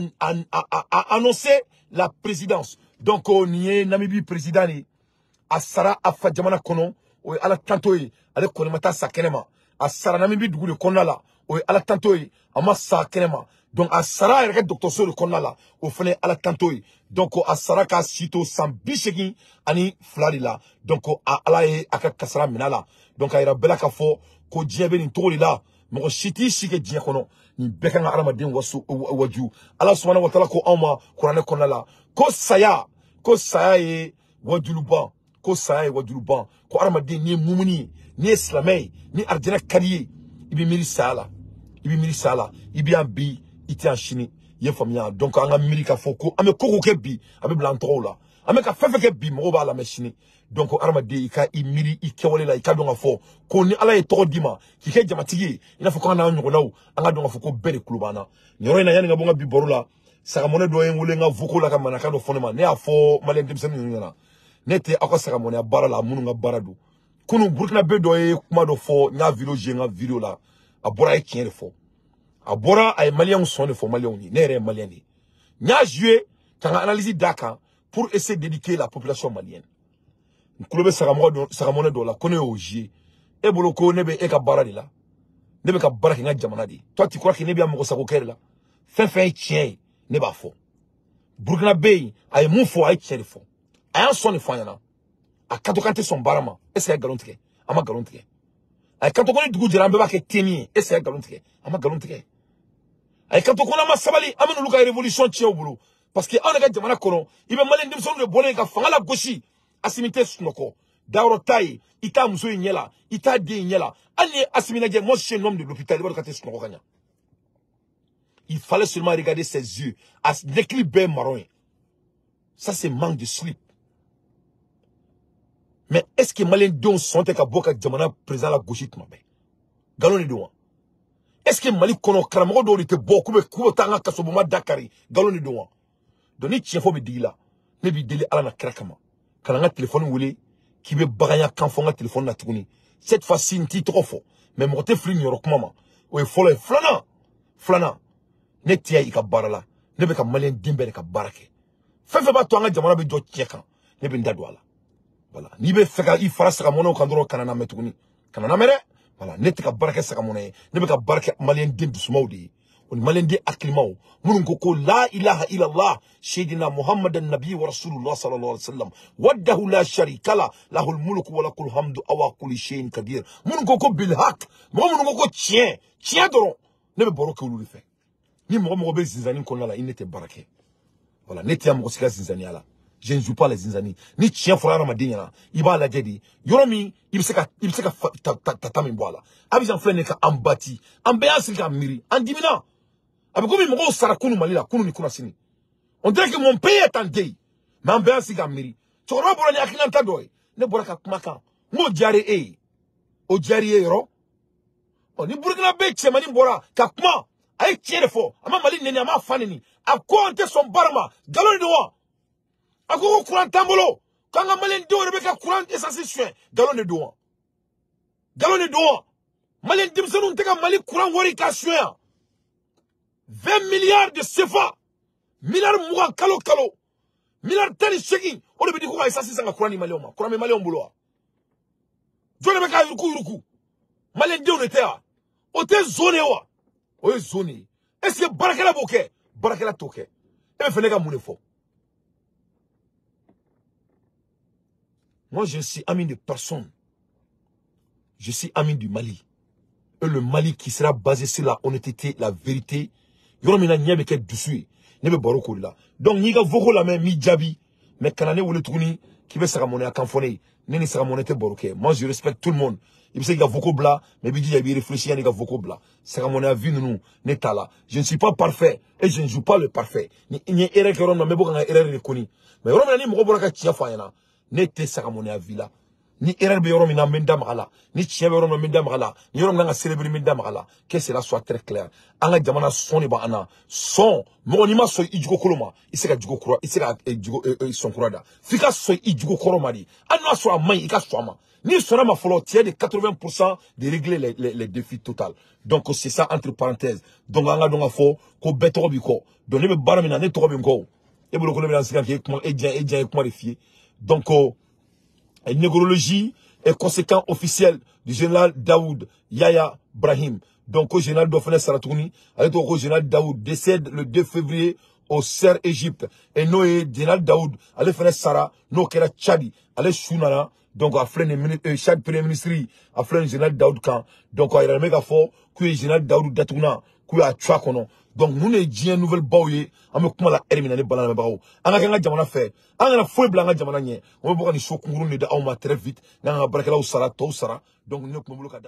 annoncé la présidence. Donc, on y est, Namibie président, a sara a fa jamana kɔnɔ, o ye Ala tanto ye, ale kɔni ma taa sa kɛnɛma. A sara Namibie dugu de kɔnɔna la, o ye Ala tanto ye, a ma sa kɛnɛma. Donc, a sara yɛrɛ kɛ dɔgɔtɔrɔso de kɔnɔna la, o fana ye Ala tanto ye. Donc, a sara k'a si to san 82 de la. Donc, a Ala ye a ka kasara minɛ a la. Donc, a yira bɛɛ la k'a fɔ ko diɲɛ bɛ nin cogo de la. Mɔgɔ si t'i si kɛ diɲɛ kɔnɔ. Nin bɛɛ kan ka hadamaden waju. Ala subahana wa taala ko anw ma kuranɛ kɔnɔna la ko saya ye wajuluban. Ko saya ye wajuluban. Ko hadamaden n'i ye mumuni ye, n'i ye silamɛ ye, ni arijinɛ ka di ye, i bɛ miiri saya la. I bɛ miiri saya la. I bɛ yan bi, i tɛ yan sini. I ye faamuya. Donc an ka miiri k'a fɔ ko an bɛ ko kɛ bi, a bɛ bila an tɔgɔw la. An bɛ ka fɛn fɛn kɛ bi mɔgɔw b'a lamɛn sini. Donc hadamaden i ka i miiri i kɛwale la, i ka dɔn k'a fɔ ko ni Ala ye tɔgɔ d'i ma k'i kɛ jamatigi ye, i n'a fɔ k'an n'an ɲɔgɔnnaw, an ka dɔn k'a fɔ ko bɛɛ de kulo b'an na. Nin yɔrɔ in na, yanni n ka bɔ n ka bi baro la, sagamɔnɛ dɔ ye n wele n ka vocal la ka manaka dɔ fɔ ne ma. Ne y'a fɔ maliyɛn denmisɛnnin ninnu ɲɛna, ne tɛ aw ka sagamɔnɛya baara la, minnu ka baara don. Kunun Burkinabé dɔ ye kuma dɔ fɔ, n y'a vidéo joué n ka vidéo la, a bɔra a ye tiɲɛ de fɔ. A bɔra a ye maliyɛnw sɔn de fɔ maliyɛnw ye. Ne yɛrɛ ye maliyɛn de ye. N y'a joué ka n ka analyse d'a kan pour essayer d'éduquer la population malienne. N kulo bɛ sagamɔnɛ dɔ la ko ne y'o joué. E bolo ko ne bɛ e ka baara de la. Ne bɛ ka baara kɛ n ka jamana de ye. Toi tu crois que ne bɛ yan mɔgɔ sago kɛ de la. Fɛn fɛn ye tiɲɛ ye, ne b'a fɔ. Burkinabé yen, a ye mun fɔ, a ye tiɲɛ de fɔ. A y'an sɔn de fɔ an ɲɛna. A kanto k'an tɛ sɔn baara ma. Est ce que a ye nkalon tigɛ? A ma nkalon tigɛ. A ye kanto ko ni dugu jɛra an bɛɛ b'a kɛ teni ye. Est ce que a ye nkalon tigɛ? A ma nkalon tigɛ. A ye kanto ko n'an ma sabali, an bɛ n'olu ka révolution tiɲɛ u bolo. Parce que anw de ka jamana kɔnɔ, i bɛ maliyɛn denmisɛnninw de bɔlen ka fanga la gosi. Assimi tɛ sunɔgɔ. Dayɔrɔ t'a ye, i t'a muso in ɲɛ la, i t'a den in ɲɛ la. Hali ni ye Assimi lajɛ, moi je suis un homme de l'hôpital, i b'a dɔn k'a tɛ sunɔgɔ ka ɲa. Il fallait seulement regarder ses yeux. A ɲɛkili bɛɛ ye marron ye. Ça c'est manque de slip. Mais est-ce que maliyɛn denw sɔn tɛ ka bɔ ka jamana président la gosi tuma bɛɛ? Nkalon de don wa? Est-ce que Mali kɔnɔ karamɔgɔ dɔw de tɛ bɔ k'u bɛ taa an ka kasobonba da kari? Nkalon de don wa? Donc ni tiɲɛ fɔ bɛ digi la, ne b'i deli Ala na kira kama, ka na n ka téléphone wele k'i bɛ baganya kan fɔ n ka téléphone na tuguni. Cette fois-ci n t'i tɔgɔ fɔ, mais mɔgɔ tɛ fili nin yɔrɔ kuma ma. O ye fɔlɔ ye. Filanan, ne tɛ i ka baara la, ne bɛ ka maliyɛn den bɛɛ de ka baara kɛ. Fɛn fɛn b'a to an ka jamana bɛ jɔ tiɲɛ kan, ne bɛ n da don a la. Voilà, n'i bɛ fɛ ka i fara sagamɔnɛw kan dɔrɔn, kana na mɛn tuguni, kana na mɛn dɛ. Voilà, ne tɛ ka baara kɛ sagamɔnɛ ye, ne bɛ ka baara kɛ maliyɛn den dusumaw de ye. O ni maliyɛn den hakilimaw minnu ko ko la ilaha illallah seydina muhammadan nabi wa rasulullah sallallahu alaihi wasallam waddahu la sharika la lahul mulku wa lakul hamdu awa kulli shay'in kadir. Minnu ko ko bil haq, mɔgɔ minnu ko ko tiɲɛ tiɲɛ dɔrɔn, ne bɛ baro kɛ olu de fɛ. Ni mɔgɔ bɛ zinzani kɔnɔna la, i ne tɛ baara kɛ. Voilà, ne tɛ mɔgɔ si ka zinzaniya la. Je ne joue pas les zinzani. Ni tiɲɛ fɔra hadamaden ɲɛna, i b'a lajɛ de yɔrɔ min i bɛ se ka tata min bɔ a la. Abidjan filɛ nin ye ka an bati, an bɛɛ y'an sigi k'an miiri, an dimina. A bɛ komi mɔgɔw sara kunun Mali la, kunun ni kunasini. On dirait que mon pays est en deuil. Mais an bɛɛ y'an sigi k'an miiri. Cɛkɔrɔba bɔra ni hakilinata dɔ ye, ne bɔra ka kuma kan, n k'o diyara e ye, o diyara i ye yɔrɔ. Ɔ ni Burkinabé cɛmannin bɔra ka kuma, a ye tiɲɛ de fɔ, a ma Mali nɛni, a ma fa nɛni, a ko an tɛ sɔn baara ma, nkalon de don wa? A ko ko courant t'an bolo, k'an ka maliyɛn denw de bɛ ka courant essence suɲɛ, nkalon de don wa? Nkalon de don wa? Maliyɛn denmisɛnninw tɛ ka Mali courant wari ka suɲɛ yan. 20 milliards de CFA, milliards 20 kalo kalo, milliards 18, o de bɛ di ko ka essence san ka courant di maliyɛnw ma. Courant bɛ maliyɛnw bolo wa? Jɔn de bɛ k'a yuruku yuruku? Maliyɛn denw de tɛ wa? O tɛ zon ye wa? O ye zon de ye. Est ce que baarakɛla b'o kɛ? Baarakɛla t'o kɛ. E bɛ fɛ ne ka mun de fɔ? Moi, je suis ami de personne. Je suis ami du Mali. Et le Mali qui sera basé sur la honnêteté, la vérité. Yɔrɔ min na ɲɛ bɛ kɛ dusu ye, ne bɛ baro k'o de la. Donc n'i ka vocal lamɛn, m'i jaabi, mais kana ne wele tuguni k'i bɛ sagamɔnɛya kan fɔ ne ye. Ne ni sagamɔnɛ tɛ baro kɛ. Moi, je respecte tout le monde. I bɛ se k'i ka vocal bila, mais i b'i jija i b'i réfléchir yanni i ka vocal bila. Sagamɔnɛya vie ninnu, ne t'a la. Je ne suis pas parfait et je ne joue pas le parfait. Ni n ye erreur kɛ yɔrɔ min na, n bɛ bɔ ka n ka erreur de koni. Mais yɔrɔ min na ni mɔgɔ bɔra ka tiɲɛ fɔ a ɲɛna, ne tɛ sagamɔnɛya vie la. Ni erreur bɛ yɔrɔ min na, n bɛ n da maga la. Ni tiɲɛ bɛ yɔrɔ min na, n bɛ n da maga la. Ni yɔrɔ min kan ka célébrer, n bɛ n da maga la. Que cela soit très clair. An ka jamana sɔn de b'an na. Sɔn, mɔgɔ n'i ma sɔn i jogo kolon ma, i tɛ se ka jogo kura, i tɛ se ka jogo sɔn kura da. F'i ka sɔn i jogo kɔrɔ ma de. Hali n'a sɔrɔ a man ɲi, i ka sɔn a ma. N'i sɔnna ma fɔlɔ, tu es de 80% de régler les défis total. Donc c'est ça entre parenthèses. Donc an ka dɔn ka fɔ ko bɛɛ tɔgɔ b'i kɔ. Donc ne bɛ baara min na, ne tɔgɔ bɛ n kɔ. E bolo ko ne bɛna sigi ka k'e kuma, e diya ye kuma de f'i ye. Donc négrologie est conséquent officiel du général Daoud Yaya Brahim. Donc au général Dofene Saratouni, avec au général Daoud décède le 2 février au Caire, Égypte. Et Noé, général Daoud, allez faire Sara, no kera Tchadi, allez Chounana, donc à Fren, Tchad Premier ministre, à Fren général Daoud Kan. Donc il y a un méga fort, qui est général Daoud Datouna, qui a Tchakono. Donc nous ne disons nouvelle baouye, on me comment la hermine banane bao. On a gagné jamana fait, on a fouille blanc jamana nye. On veut voir ni show kunguru ne da très vite, n'a brakela ou sara to sara. Donc nous ne pouvons pas